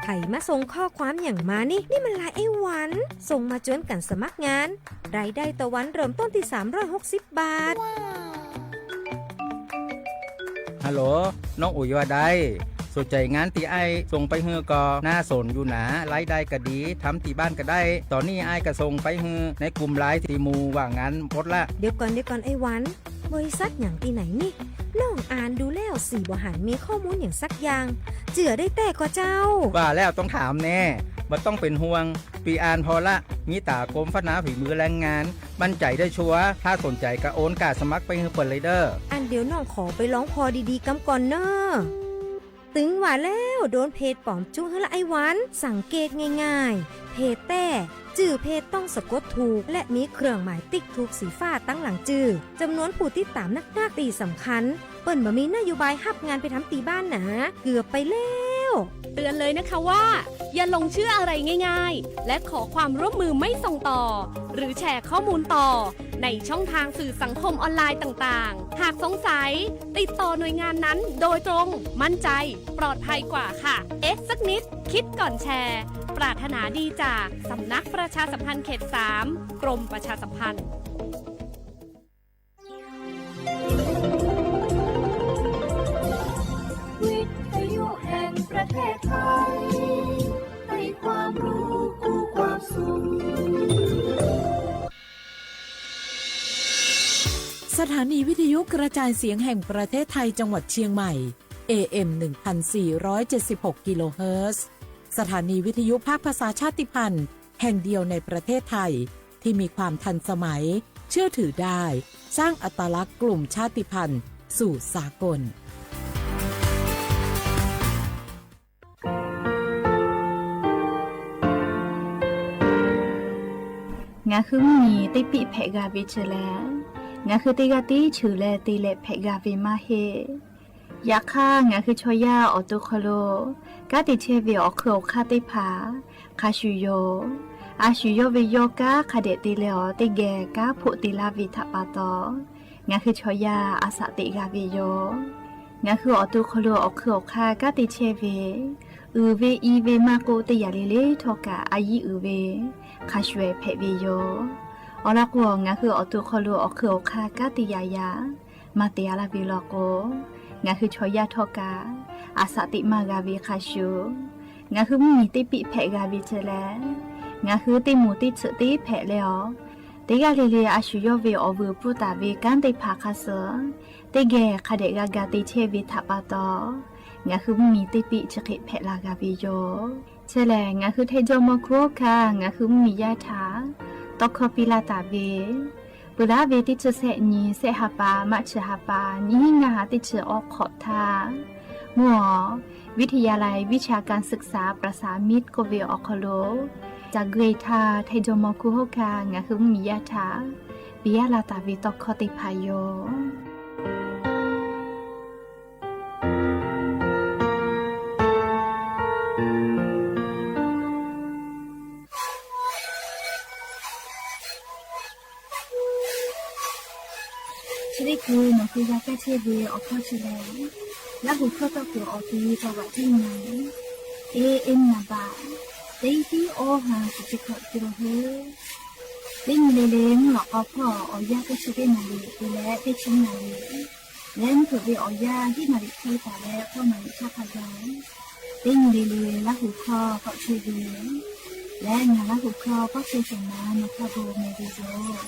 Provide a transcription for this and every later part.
ใผมาส่งข้อความอย่างมานี่ นี่มันไลน์ไอ้หวัน ส่งมาจวนกั๋นสมัครงาน รายได้ต่อวันเริ่มต้นที่สามร้อยหกสิบบาท ฮัลโหล น้องอุ๋ยว่าได สนใจ๋งานตี้อ้ายส่งไปหื้อก่อ น่าสนอยู่หนา รายได้ก็ดี ทำตี้บ้านก็ได้ ต๋อนนี้อ้ายก็ส่งไปหื้อในกลุ่มไลน์ตี้หมู่ว่างงานหมดละ เดี๋ยวก่อน เดี๋ยวก่อนไอ้หวัน บริษัทหยังตี้ไหนนี่ น้องอ่านดูแล้วสี่บ่หันมีข้อมูลหยังสักอย่าง เจื้อได้แต๊ก่อเจ้า ว่าแล้วต้องถามแน่ บ่ต้องเป๋นห่วง ปีอ่านผ่อละ มีต๋ากรมพัฒนาฝีมือแรงงาน มั่นใจ๋ได้ชัวร์ ถ้าสนใจ๋ก็โอนก้าสมัครไปหื้อเปิ้นเลยเด้อ อันเดี๋ยวน้องขอไปลองผ่อดีๆ กำก่อนเน่อ ตึงว่าแล้ว โดนเพจป๋อมจุ๊หื้อละไอ้หวัน สังเกตง่ายๆ เพจแต๊ จื้อเพจต้องสะกดถูก และมีเครื่องหมายติ๊กถูกสีฟ้าตังหลังจื้อ จ๋ำนวนผู้ติดต๋ามนักๆ ตี้สำคัญ เปิ้นบ่มีนโยบายฮับงานไปทำตี้บ้านหนา เกือบไปแล้ว เตือนเลยนะคะว่า อย่าหลงเชื่ออะไรง่ายๆ และขอความร่วมมือไม่ส่งต่อ หรือแชร์ข้อมูลต่อ ในช่องทางสื่อสังคมออนไลน์ต่างๆ หากสงสัย ติดต่อหน่วยงานนั้นโดยตรง มั่นใจ ปลอดภัยกว่าค่ะ เอ๊ะสักนิด คิดก่อนแชร์ ปรารถนาดีจากสำนักประชาสัมพันธ์เขตสาม กรมประชาสัมพันธ์ วิทยุแห่งประเทศไทย ให้ความรู้คู่ความสุข สถานีวิทยุกระจายเสียงแห่งประเทศไทยจังหวัดเชียงใหม่ เอเอ็ม หนึ่งพันสี่ร้อยเจ็ดสิบหก กิโลเฮิรตซ์ สถานีวิทยุภาคภาษาชาติพันธุ์แห่งเดียวในประเทศไทย ที่มีความทันสมัย เชื่อถือได้ สร้างอัตลักษณ์กลุ่มชาติพันธุ์สู่สากล Ngaˬ hui mvuhˇ miˬ teˇ piˆ hpehꞈ g'a ve chi lehˬ, ngaˬ hui teˇ g'aˇ tiˉ cheuˬ leh te leh hpehꞈ g'a ve maˇ heˆ. Yaꞈ hk'aˇ, ngaˬ hui chaw yaˇ awˬ to hk'aw lo kanˉ te chehˇ ve awˬ hk'eun awˬ hk'aˇ teˇ hpaˍ hk'a shuˍ yoˬ. A shu yawˇ ve yawˇ kanˉ hk'a dehꞈ te leh awˬ teˇ geh kanˉ hpoˆ te laˇ ve htaꞈ pa taw, ngaˬ hui chaw yaˇ a shaꞈ teꞈ g'a ve yoˬ. Ngaˬ hui awˬ to hk'aw lo awˬ hk'eun awˬ hk'aˇ kanˉ te chehˇ ve, uiˍ ve i ve maˇ k'oˆ, teˇ yanˇ le le htawˇ kaꞈ a yiˉ uiˍ ve hk'a shuˍ hpehꞈ ve yoˬ. Awˬ lawn k'o, ngaˬ hui awˬ to hk'aw lo awˬ hk'eun awˬ hk'aˇ kanˉ te yaꞈ yaꞈ maˇ te a laˇ ve law k'o, ngaˬ hui chaw yaˇ htawˇ kaꞈ a shaꞈ teꞈ maˇ g'a ve hk'a shuˍ, ngaˬ hui mvuhˇ miˬ teˇ piˆ hpehꞈ g'a ve chi lehˬ, ngaˬ hui teˇ moˍ teˇ tsuhꞈ teˇ hpehꞈ leh awˬ, teˇ g'aˇ le le a shu yawˇ ve awˬ vuiˬ pfuhˇ taˍ ve kanˉ teˇ hpaˍ hk'a suh teˇ geh hk'a dehꞈ g'a ga te chehˇ ve htaꞈ pa taw, ngaˬ hui mvuhˇ miˬ teˇ piˆ chi hk'e hpehꞈ la g'a ve yoˬ. Chi lehˬ, ngaˬ hui Htaiˇ jawˇmawˇ hkuˇ hawˉ hkanˇ ngaˬ hui mvuhˇ miˬ yaˇ htaꞈ tawˇ hkawˇ piˇ laˇ taˍ ve, peuˬ laˇ ve teˇ chi sehˆ nyi sehˆ ha pa maˇ chi ha pa nyiˇ hinˉ ngaˇ ha teˇ chi awˬ hk'awꞈ htaˇ, mvuhˇ awˬ วิทยาลัยวิชาการศึกษาประสานมิตร k'oˆ ve awˬ hk'aw lo, ca gui htaˇ Htaiˇ jawˇmawˇ hkuˇ hawˉ hkanˇ ngaˬ hui mvuhˇ miˬ yaˇ htaꞈ piˇ laˇ taˍ ve tawˇ hkawˇ teˇ hpaˍ yoˬ. Chi teˇ hkui nawˬ hui g'a kaˇ chehˇ ve awˬ hkawˇ chi lehˬ, Laˇ huˍ hkawˇ tawˇ kuiˬ awˬ ti taw baꞈ tiˉ nyi, A M naˍ baꞈ teˇ tiˉ awˇ ha shiˍ chi hkawꞈ kilo hui, teˇ nyi le le mvuhˇ lawꞈ k'aw hpawˇ awˬ yanˇ teˇ chi teˇ naˍ riˍ te leh teˇ chi naˍ riˍ leh mvuhˇ hpeuꞈ ve awˬ yanˇ hiˉ naˍ riˍ hk'e taˍ leh k'awˇ naˍ riˍ htaˇ hk'a gaˬ, teˇ nyi le le Laˇ huˍ hkawˇ tawˆ chehˇ ve leh ngaˬ Laˇ huˍ hkawˇ pawˆ chehˇ shawˍ ma nawˬ hk'a bon meh ve yoˬ.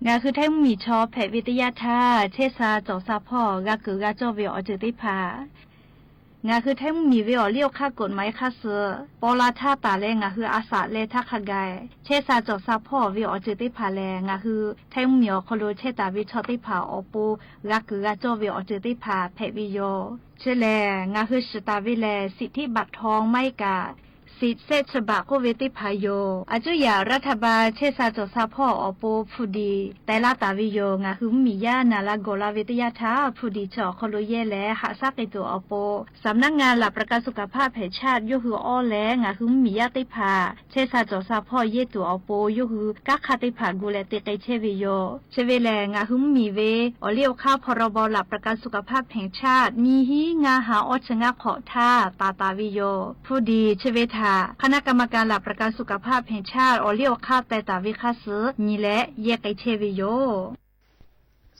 Ngaˬ hui Htaiˇ mvuhˇ miˬ chaw hpehꞈ ve teˇ yanˇ htaˇ, chehˇ sha cawˬ sha hpawˇ g'a keunˍ g'a cawˇ ve awˬ ceuˬ teˇ hpaˍ, ngaˬ hui Htaiˇ mvuhˇ miˬ ve awˬ liˇ awˬ hk'aˇ กฎหมาย hk'a suh paw la htaˇ taˍ leh ngaˬ hui a shaꞈ leh htaˇ hk'a gaˬ, chehˇ sha cawˬ sha hpawˇ ve awˬ ceuˬ teˇ hpaˍ lehˬ, ngaˬ hui Htaiˇ mvuhˇ miˬ awˬ hk'aw lo chehˇ taˍ ve chaw teˇ hpaˍ awˬ pon g'a keunˍ g'a cawˇ ve awˬ ceuˬ teˇ hpaˍ hpehꞈ ve yoˬ. Chi lehˬ, ngaˬ hui shiˍ taˍ ve lehˬ, สิทธิบัตรทอง maˇ heˆ kaꞈ Tiꞈ shehˆ chi baꞈ k'oˆ ve teˇ hpaˍ yoˬ. A cuˉ yaꞈ รัฐบาล chehˇ sha cawˬ sha hpawˇ awˬ pon hpu diˍ teh laˇ taˍ ve yoˬ. Ngaˬ hui mvuhˇmiˬ yaˇ naˍ la gawˬ la ve teˇ yanˇ htaˇ, hpu diˍ chi awˬ hk'aw lo yehˇ leh haꞈ shaˉ k'ai tuˬ awˬ pon สำนักงานหลักประกันสุขภาพแห่งชาติ yawˇ hui awˇ leh ngaˬ hui mvuhˇmiˬ yaˇ teˇ hpaˍ chehˇ sha cawˬ sha hpawˇ yehˇ tuˬ awˬ pon yawˇ hui kanˉ hk'aˇ teˇ hpaˍ gu leh te k'ai chehˇ ve yoˬ. Chi ve lehˬ, ngaˬ hui mvuhˇmiˬ ve awˬ liˇ awˬ hk'aˇ พรบหลักประกันสุขภาพแห่งชาติ nyiˇ hinˉ ngaˇ ha awˇ chi ngaˇ hk'awꞈ htaˇ taˍ taˍ ve yoˬ. Hpu diˍ chi ve htaꞈ คณะกรรมการหลักประกันสุขภาพแห่งชาติ awˬ liˇ awˬ hk'aˇ teh taˍ ve hk'a suh nyi leh yehˇ k'ai chehˇ ve yoˬ.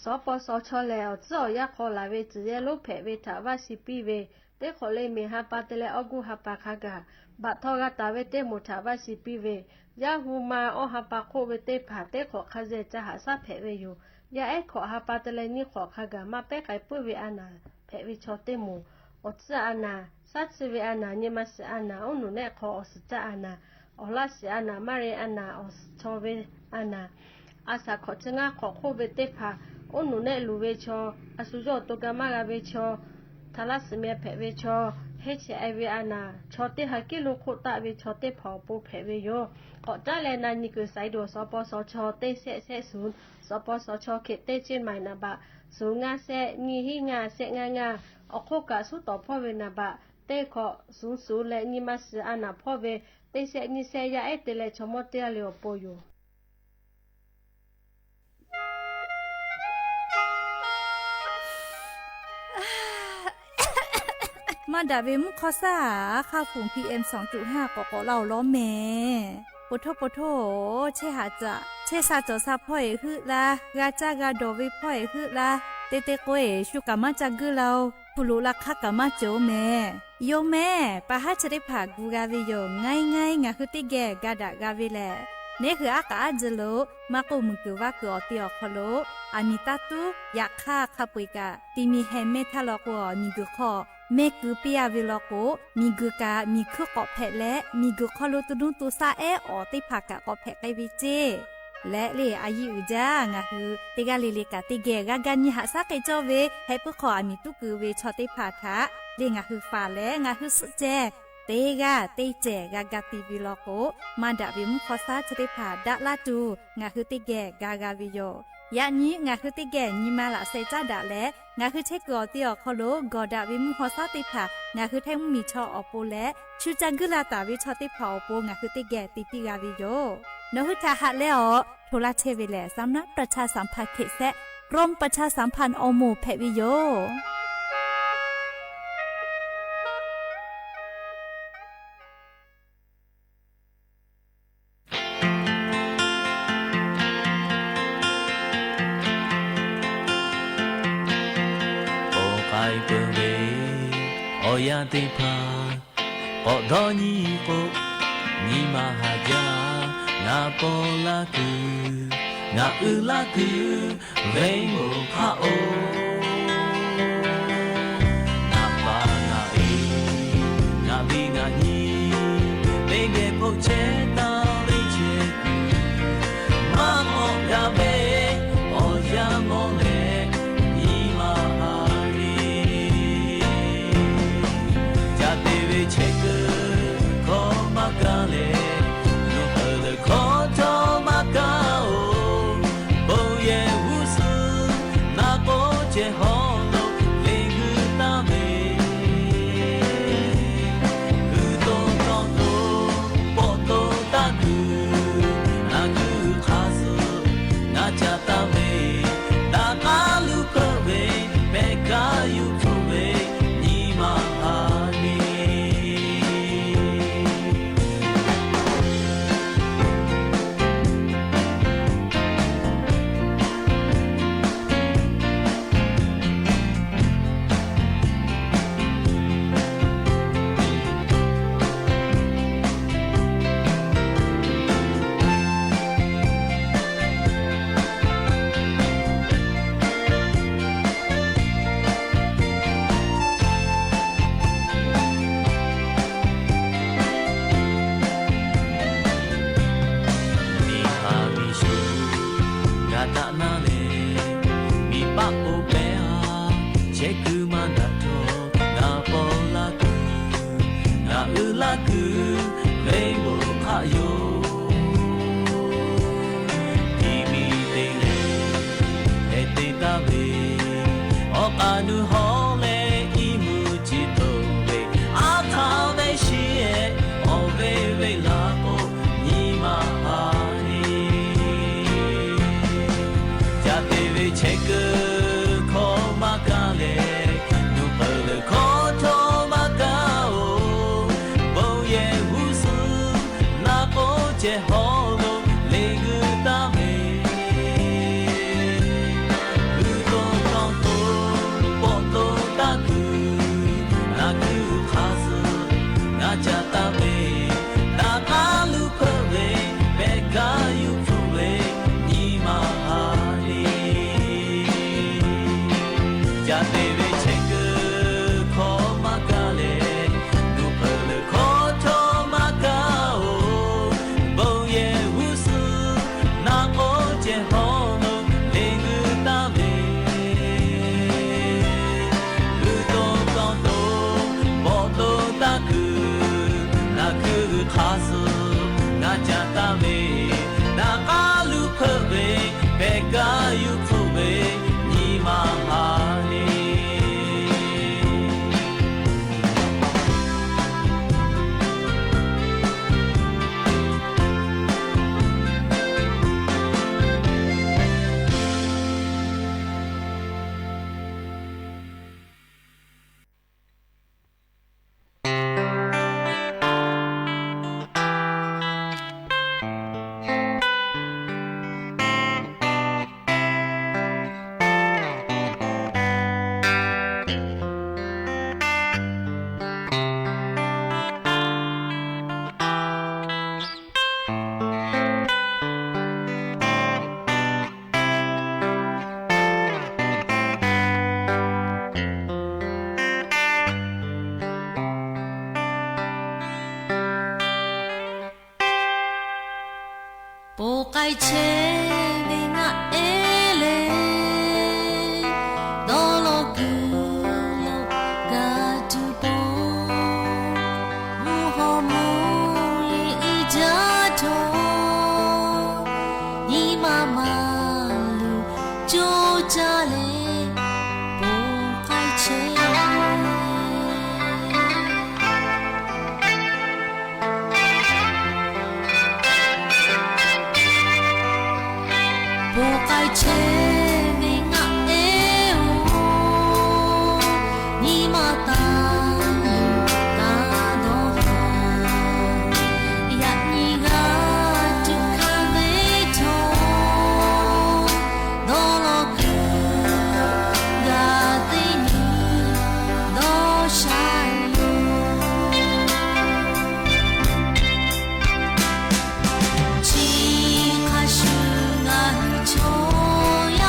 สปสช lehˬ, awˬ tcuhˉ awˬ yanˇ hk'aw laˬ ve tcuhˬ yehˇ lonˉ hpehꞈ ve htaꞈ vaˇ shiˍ piˇ ve, teˇ hk'awꞈ leh miˬ ha pa te leh awˇ guˇ ha pa hk'a gaˬ baꞈ htaw g'a taˍ ve teˇ moˍ htaꞈ vaˇ shiˍ piˇ ve, yaˇ hu ma awˇ ha pa hk'oˆ ve teˇ hpaˍ teˇ hk'awꞈ hk'a zehˬ ca haꞈ shaˉ hpehꞈ ve yoˬ. Yaˇ ehˉ hkawꞈ ha pa te leh nyiˇ hk'awꞈ hk'a gaˬ maˇ pehˉ k'ai puiˉ ve a naˍ hpehꞈ ve chaw teˇ moˍ, awˬ tcuhˉ a naˍ, shaˉ tsuhˇ ve a naˍ, nyi ma shiˍ a naˍ, oˉ nuˬ nehˆ hk'aw awˬ suhˍ caˇ a naˍ, awˬ laˇ shiˍ a naˍ, maˇ re a naˍ, awˬ suhˍ chaw ve a naˍ, a shaˍ hkawꞈ chi ngaˇ hk'awꞈ hk'oˆ ve teˇ hpaˍ, oˉ nuˬ nehˆ luˬ ve chaw, a shu yawˇ awˬ to ga maˇ g'a ve chaw, htaꞈ laˇ suhˍ meh hpehꞈ ve chaw, heˆ chehˇ e ve a naˍ, chaw teˇ ha kiˉ lo hk'oˆ taˆ ve chaw teˇ hpaˍ awˬ pon hpehꞈ ve yoˬ. K'awꞈ caˉ leh na nyi kuiˬ สายด่วน สปสช teˇ shehˆ shehˆ suhˍ, สปสช เขต teˇ เชียงใหม่ naˍ baꞈ suhˍ ngaˇ shehˆ nyiˇ hinˉ ngaˇ shehˆ ngaˇ ngaˇ, awˬ hk'oˆ kaꞈ suhˉ tawˍ hpawˇ ve naˍ baꞈ teˇ hkawꞈ suhˍ suhˍ leh nyi ma shiˍ a naˍ hpawˇ ve teˇ shehˆ nyiˇ shehˆ yaˇ ehˉ te leh chaw mawˇ teˇ g'aˇ le awˬ pon yoˬ. Maˇ daꞈ ve mvuhˇ hk'awˇ shaˉ, a hk'aˇ fuˍ PM สองจุดห้า k'awꞈ k'awꞈ laˇ-oˬ lawˉ mehˍ. Poˬ htoˇ poˬ htoˇ-oˬ, chehˇ haꞈ caꞈ chehˇ sha cawˬ sha hpawˇ-eˬ heuˆ laˇ, g'a caˇ g'a dawˬ ve hpawˇ-eˬ heuˆ laˇ, te te k'o-eˬ shu kaꞈ maˇ ca guiˇ laˇ-oˬ, hpu loꞈ la hk'aˇ kaꞈ maˇ cawˬ-oˬ mehˍ. Yoˬ mehˍ, pa haˉ chi teˇ hpaˍ gu g'a ve yoˬ. Ngaˇ iˉ ngaˇ iˉ ngaˬ hui teˇ geh ga daꞈ g'a ve lehˬ, neˉ hui aˉ k'aꞈ aˉ jeh lo maˇ k'oˆ, muiˬ guiˬ vaˇ kuiˬ awˬ te awˬ hk'aw lo aˬ miˍ taˇ tuˉ yaꞈ hk'aˇ hk'a peu-eˬ kaꞈ, ti mi heh mehˇ htaˇ law k'o, miˬ guiˬ hk'aw mehˇ keu piˇ-a ve law k'o, miˬ guiˬ kaꞈ miˬ hkuiˇ k'awꞈ hpehꞈ leh, miˬ guiˬ hk'aw lo to nuˇ to shaˆ ehˉ awˬ teˇ hpaˍ kaꞈ k'awꞈ hpehꞈ k'ai ve ceˇ. Leh le a yiˇ uiˍ jaˇ, ngaˬ hui teˇ g'aˇ le le kaꞈ teˇ geh g'a ga nyi haꞈ shaˉ k'ai cawˇ ve, heh puiˉ hk'aw aˬ miˍ tuˉ keu ve chaw teˇ hpaˍ htaꞈ le ngaˬ hui faˍ leh ngaˬ hui suhˆ ceh teˇ g'aˇ teˇ cehˬ g'a ga te ve law k'o, maˇ daꞈ ve mvuhˇ hk'awˇ shaˉ chi teˇ hpaˍ daꞈ laˇ tuˬ ngaˬ hui teˇ geh ga g'a ve yoˬ. Yaꞈ nyi ngaˬ hui teˇ geh nyi ma laꞈ sheh caˉ daꞈ leh, ngaˬ hui chehˇ kuiˬ awˬ te awˬ hk'aw lo gawˬ daꞈ ve mvuhˇ hk'awˇ shaˉ teˇ hpaˍ ngaˬ hui htaiˇ mvuhˇmiˬ chaw awˬ pon leh, shu ca guiˇ la taˍ ve chaw teˇ hpaˍ awˬ pon ngaˬ hui teˇ geh te piˇ g'a ve yoˬ. Nawˬ hui htaꞈ haꞈ leh awˬ hto laˇ chehˇ ve lehˬ, สำนักประชาสัมพันธ์เขต แซะ กรมประชาสัมพันธ์ awˬ moˍ hpehꞈ ve yoˬ. K'awꞈ k'ai peuˬ ve awˬ yanˇ teˇ hpaˍ, k'awꞈ dawˇ nyi k'o, nyi ma haˍ jaˇ. Ngaˬ paw laˇ kuiˬ, ngaˬ uiˍ laˇ kuiˬ, venˇ moˍ hk'aˆ-oˬ, ngaˬ pa ngaˬ e, ngaˬ ve ngaˬ nyi, teˇ geh hpoˆ chehˇ taˍ ve chehˇ kuiˬ, maˇ k'awꞈ gaˬ ve awˬ yanˇ mawˇ leh nyi ma haˍ ve, ca te ve chehˇ kuiˬ hkawˇ maˇ kaˇ leh, nuˇ k'euˬ leuˬ hkawˇ cawˇ maˇ kaˇ-oˬ, bon yehˬ g'uˇ suhˍ naˍ k'oˆ ceh hawˉ lo le g'uiˇ taˍ ve, g'uiˇ to tawˇ to pawˆ to taˇ kuiˬ, ngaˬ g'uiˇ hk'a suh ngaˬ ca taˍ ve, daꞈ k'aˉ luˇ hpeuꞈ ve, pehˬ kaˇ yuˬ hpfuhˆ ve, nyi ma haˍ ve. Miˬ haˍ miˬ shuˍ g'a daꞈ naˇ leh, miˬ paˆ k'o pehˇ-a, chehˇ kuiˬ maˇ daꞈ htawˇ, ngaˬ paw laˇ kuiˬ, ngaˬ uiˍ laˇ kuiˬ, Awˬ k'aˍ nu hawˉ leh iˉ mvuhˇ ciˍ toˍ ve, aˉ htaˇ ve shiˍ-ehˍ awˬ ve ve laꞈ k'o, nyi ma ha le. Caꞈ te ve chehˇ kuiˬ hkawˇ maˇ kaˇ leh, nuˬ peuˬ leuˬ hkawˇ htawˇ maˇ kaˇ-oˬ. Bon yehˬ g'uˇ suhˍ naˆ k'oˆ ceh hawˉ lo le g'uiˬ taˍ ve, g'uiˬ to kawˇ to, pawˆ to taˇ kuiˬ, naˬ hkuiˇ hk'a suh ngaˬ caꞈ taˍ ve, naˍ k'aˉ luˬ hpeuꞈ ve, pehˬ kaˇ yuˬ hpfuhˆ ve, nyi ma ha le. Caꞈ te ve chehˇ kuiˬ hkawˇ maˇ kaˇ leh, nuˬ peuˬ leuˬ hkawˇ htawˇ maˇ kaˇ-oˬ. Bon yehˬ g'uˇ suhˍ naˆ k'oˆ ceh hawˉ lo le g'uiˬ taˍ ve, g'uiˬ to kawˇ to, pawˆ to taˇ kuiˬ, naˬ hkuiˇ hk'a suh ngaˬ caꞈ taˍ ve, naˍ k'aˉ luˬ hpeuꞈ ve, pehˬ kaˇ yuˬ hpfuhˆ ve, nyi ma ha le. Ponˬ k'ai chehˇ ve ngaˆ ehˉ lehˬ, dawˇ law kuiˬ lo g'a tuˬ pawˆ, mvuhˇ hawˉ mvuhˇ yeˬ uiˍ jaˇ htawˇ, nyi ma maˍ luˬ coˇ caˇ leh, ponˬ k'ai chehˇ. Ponˬ k'ai chehˇ ve ngaˆ ehˉ-oˬ, nyi ma taˍ luˬ kaꞈ dawˇ haˍ. Yaꞈ nyi g'a tuꞈ hkanˍ ve htawˇ, dawˇ law kuiˬ g'a teˇ nyi dawˇ sha yoˬ. Chi hk'a shuˍ ngaˬ hui chaw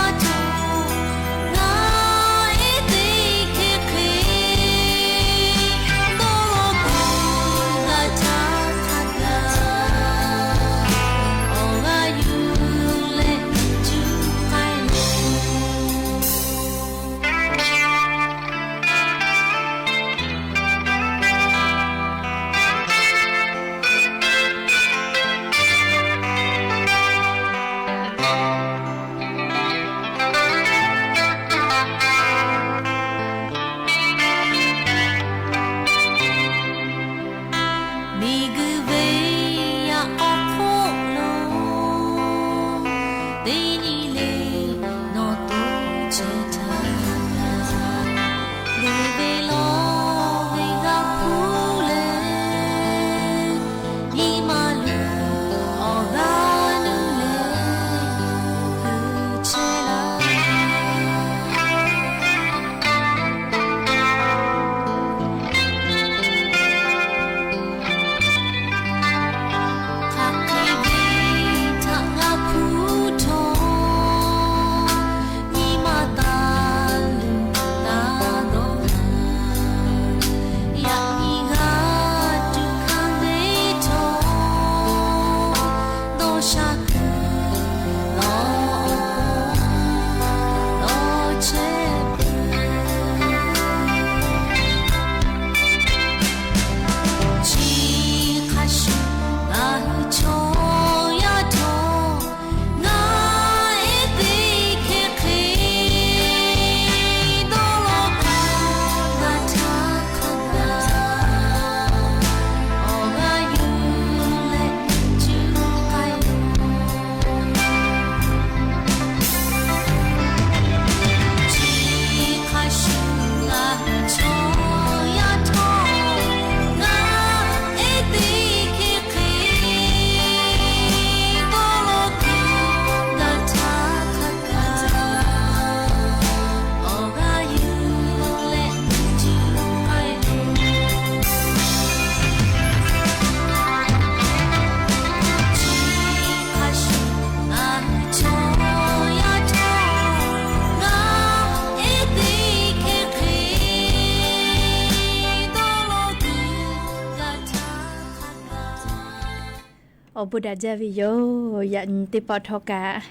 Awˬ bon daꞈ jaˇ ve yoˬ. Yaꞈ nyi teˇ pawˆ htawˇ kaꞈ,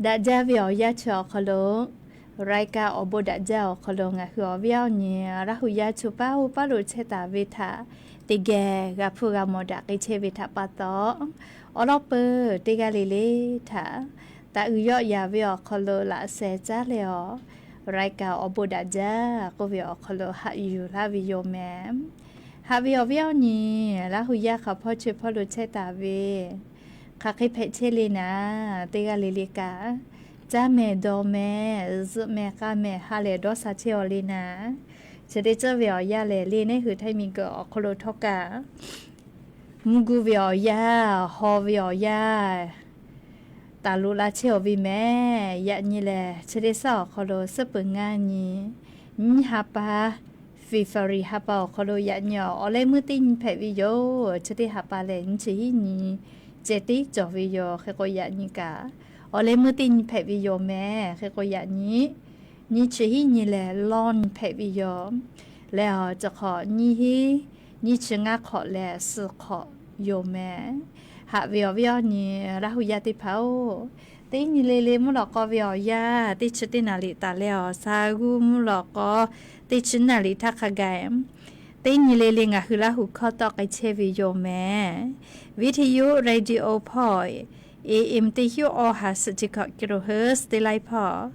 daꞈ jaˇ ve awˬ yanˇ chi awˬ hk'aw lo, รายการ awˬ bon daꞈ jaˇ awˬ hk'aw lo ngaˬ hui awˬ viˉ awˬ nyi Laˇ hu yaˇ chu paˉ oˇ paˉ lo chehˇ taˍ ve htaꞈ teˇ geh g'a hpuˇ g'a mawˬ daꞈ k'ai chehˇ ve htaꞈ pa taw, awˬ lawn peuˬ teˇ g'aˇ le le htaꞈ taꞈ uiˍ yawˆ yaˍ ve awˬ hk'aw lo laꞈ sheh caˉ leh awˬ, รายการ awˬ bon daꞈ jaˇ k'oˆ ve awˬ hk'aw lo haꞈ yuˬ laˇ ve yoˬ mehˍ. Haꞈ ve awˬ viˉ awˬ nyi Laˇ hu yaˇ hk'a hpawˇ chi hpawˇ lo chehˇ taˍ ve, hk'aˬ hk'e hpehꞈ chehˇ le naˍ, teˇ g'aˇ le le kaꞈ, caˇ mehˍ dawˬ mehˍ zuhꞈ mehˍ k'a mehˍ ha lehˬ dawˇ sha chehˇ aw le naˍ, chi teˇ ceuˬ ve awˬ yanˇ lehˬ le neˇ hui Htaiˇ miˬguiˬ awˬ hk'aw lo htawˇ kaꞈ, mvuhˇ guˇ ve awˬ yanˇ, haw ve awˬ yanˇ, taˍ loꞈ la chehˇ aw ve mehˍ. Yaꞈ nyi lehˬ chi teˇ shaˉ awˬ hk'aw lo suhˉ peuˬ ngaˇ nyi, nyiˇ ha pa, February ha pa awˬ hk'aw lo yaꞈ nyi awˬ leh meuˇ teˇ nyi hpehꞈ ve yoˬ. Chi teˇ ha pa lehˬ nyiˇ chi hiˉ nyi ceh tiˉ cawˬ ve yoˬ. Hk'e k'o yaꞈ nyi kaꞈ, awˬ leh meuˇ teˇ nyi hpehꞈ ve yoˬ mehˍ. Hk'e k'o yaꞈ nyi, nyiˇ chi hiˉ nyi lehˬ lawˇ nyi hpehꞈ ve yoˬ. Leh awˬ cawˬ hk'awꞈ nyiˇ hiˉ, nyiˇ chi ngaˇ hk'awꞈ leh suh hk'awꞈ yoˬ mehˍ. Haꞈ ve awˬ viˉ awˬ nyi Laˇ hu yaˇ teˇ hpaˍ-oˬ, teˇ nyi le le mvuhˇ lawꞈ k'aw ve awˬ yanˇ teˇ chi teˇ naˍ riˍ taˍ leh awˬ sha g'uˇ mvuhˇ lawꞈ k'aw teˇ chi naˍ riˍ htaˇ hk'a gaˬ, teˇ nyi le le ngaˬ hui Laˇ hu hkawˇ tawˆ k'ai chehˇ ve yoˬ mehˍ. วิทยุ radio พอ A M teˇ hiˉ awˬ ha suhˍ chi hkawꞈ กิโลเฮิรตซ์ teˇ laiˉ hpawˇ,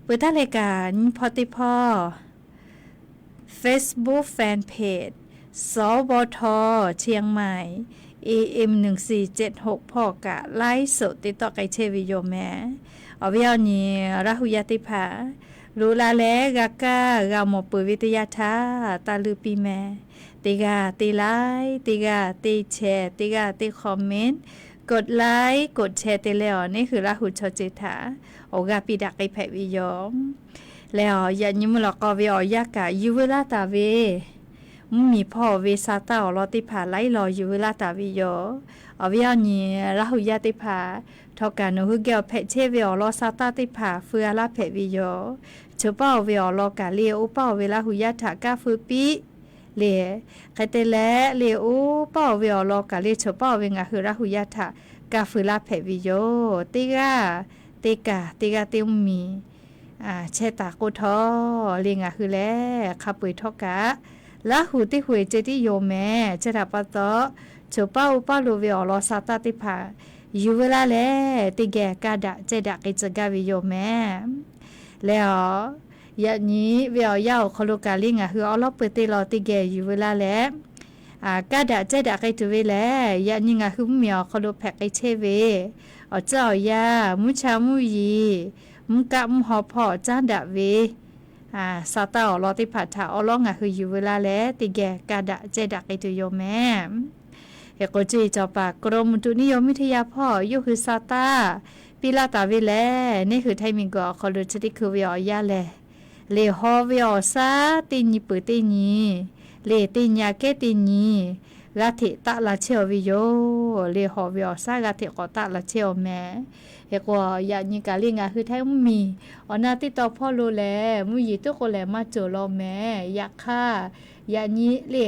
peuˬ htaˇ leh kaꞈ nyiˇ hpawˇ teˇ hpawˇ Facebook Fanpage สวท เชียงใหม่ A M หนึ่งสี่เจ็ดหก hpawˇ kaꞈ ไลฟ์สด te tawˆ k'ai chehˇ ve yoˬ mehˍ. Awˬ viˉ awˬ nyi Laˇ hu yaˇ teˇ hpaˍ, loꞈ la leh g'a kaˇ g'a mawˬ peuˬ ve teˇ yanˇ htaˇ taˇ leuˇ piˇ mehˍ. Teˇ g'aˇ teˇ like, teˇ g'aˇ teˇ share, teˇ g'aˇ teˇ comment, กดไลค์ กดแชร์ te leh awˬ neˇ hui Laˇ hu chaw ceuˬ htaꞈ awˬ g'aˇ piˇ daꞈ k'ai hpehꞈ ve yoˬ. Leh awˬ yaꞈ nyi mvuhˇ lawꞈ k'aw ve awˬ yanˇ kaꞈ yuˬ veu laˇ taˍ ve mvuhˇmiˬ hpawˇ ve sa taˇ awˬ lawn teˇ hpaˍ laiˉ law yuˬ veu laˇ taˍ ve yoˬ. Awˬ viˉ awˬ nyi Laˇ hu yaˇ teˇ hpaˍ, htawˇ kaꞈ nawˬ hui geh awˬ hpehꞈ chehˇ ve awˬ lawn sa taˇ teˇ hpaˍ feu a laˇ hpehꞈ ve yoˬ. Choˬ paˇ oˬ ve awˬ lawn kaꞈ le oˇ paˇ oˬ ve Laˇ hu yaˇ htaꞈ kaˇ feu piˇ le. Hk'e te leh le oˇ paˇ oˬ ve awˬ lawn kaꞈ le choˬ paˇ oˬ ve ngaˬ hui Laˇ hu yaˇ htaꞈ kaˇ feu laˇ hpehꞈ ve yoˬ. Teˇ g'aˇ teˇ kaˬ teˇ g'aˇ teˇ mvuhˇmiˬ chehˇ taˍ k'oˆ htawˇ le ngaˬ hui lehˬ hk'a peu-eˬ htawˇ kaꞈ Laˇ hu teˇ hui-eˬ ceh tiˉ yoˬ mehˍ. Chi htaꞈ pa taw, choˬ paˇ oˇ paˇ lo ve awˬ lawn sa taˇ teˇ hpaˍ yuˬ veu laˇ leh teˇ geh kaˇ daꞈ cehˇ daꞈ k'ai tcuh gaˇ ve yoˬ mehˍ. Leh awˬ, yaꞈ nyi ve awˬ yanˇ awˬ hk'aw lo kaꞈ le ngaˬ hui awˉ lawˉ peu teˇ law teˇ geh yuˬ veu laˇ leh kaˇ daꞈ cehˇ daꞈ k'ai tuˬ ve lehˬ, yaꞈ nyi ngaˬ hui mvuhˇmiˬ awˬ hk'aw lo hpehꞈ k'ai chehˇ ve awˬ tcuhˉ awˬ yanˇ, mvuhˇ cha mvuhˇ yiˍ, mvuhˇ kaˆ mvuhˇ haw hpawˇ caˉ daꞈ ve sa taˇ awˬ lawn teˇ hpaˍ htaꞈ awˉ lawˉ ngaˬ hui yuˬ veu laˇ leh teˇ geh kaˇ daꞈ cehˇ daꞈ k'ai tuˬ yoˬ mehˍ. Hk'e k'o, ceˇ cawˬ paˍ กรมอุตุนิยมวิทยา hpawˇ yawˇ hui sa taˇ piˇ laˇ taˍ ve lehˬ, neˇ hui Htaiˇ miˬguiˬ awˬ hk'aw lo chi teˇ hkui ve awˬ yanˇ lehˬ, leˬ haw ve awˬ shaˉ teˇ nyi peuˬ teˇ nyi, leˬ teˇ nyi aꞈ kehˉ teˇ nyi g'aˇ hteꞈ taˆ la chehˇ aw ve yoˬ. Leˬ haw ve awˬ shaˉ g'aˇ hteꞈ k'awꞈ taˆ la chehˇ aw mehˍ. Hk'e k'o, yaꞈ nyi kaꞈ le ngaˬ hui Htaiˇ mvuhˇmiˬ awˬ na teˇ taw hpawˇ lo lehˬ mvuhˇ yeˬ tuˉ k'o lehˬ maˇ cawˬ law mehˍ. Yaꞈ hk'aˇ, yaꞈ nyi le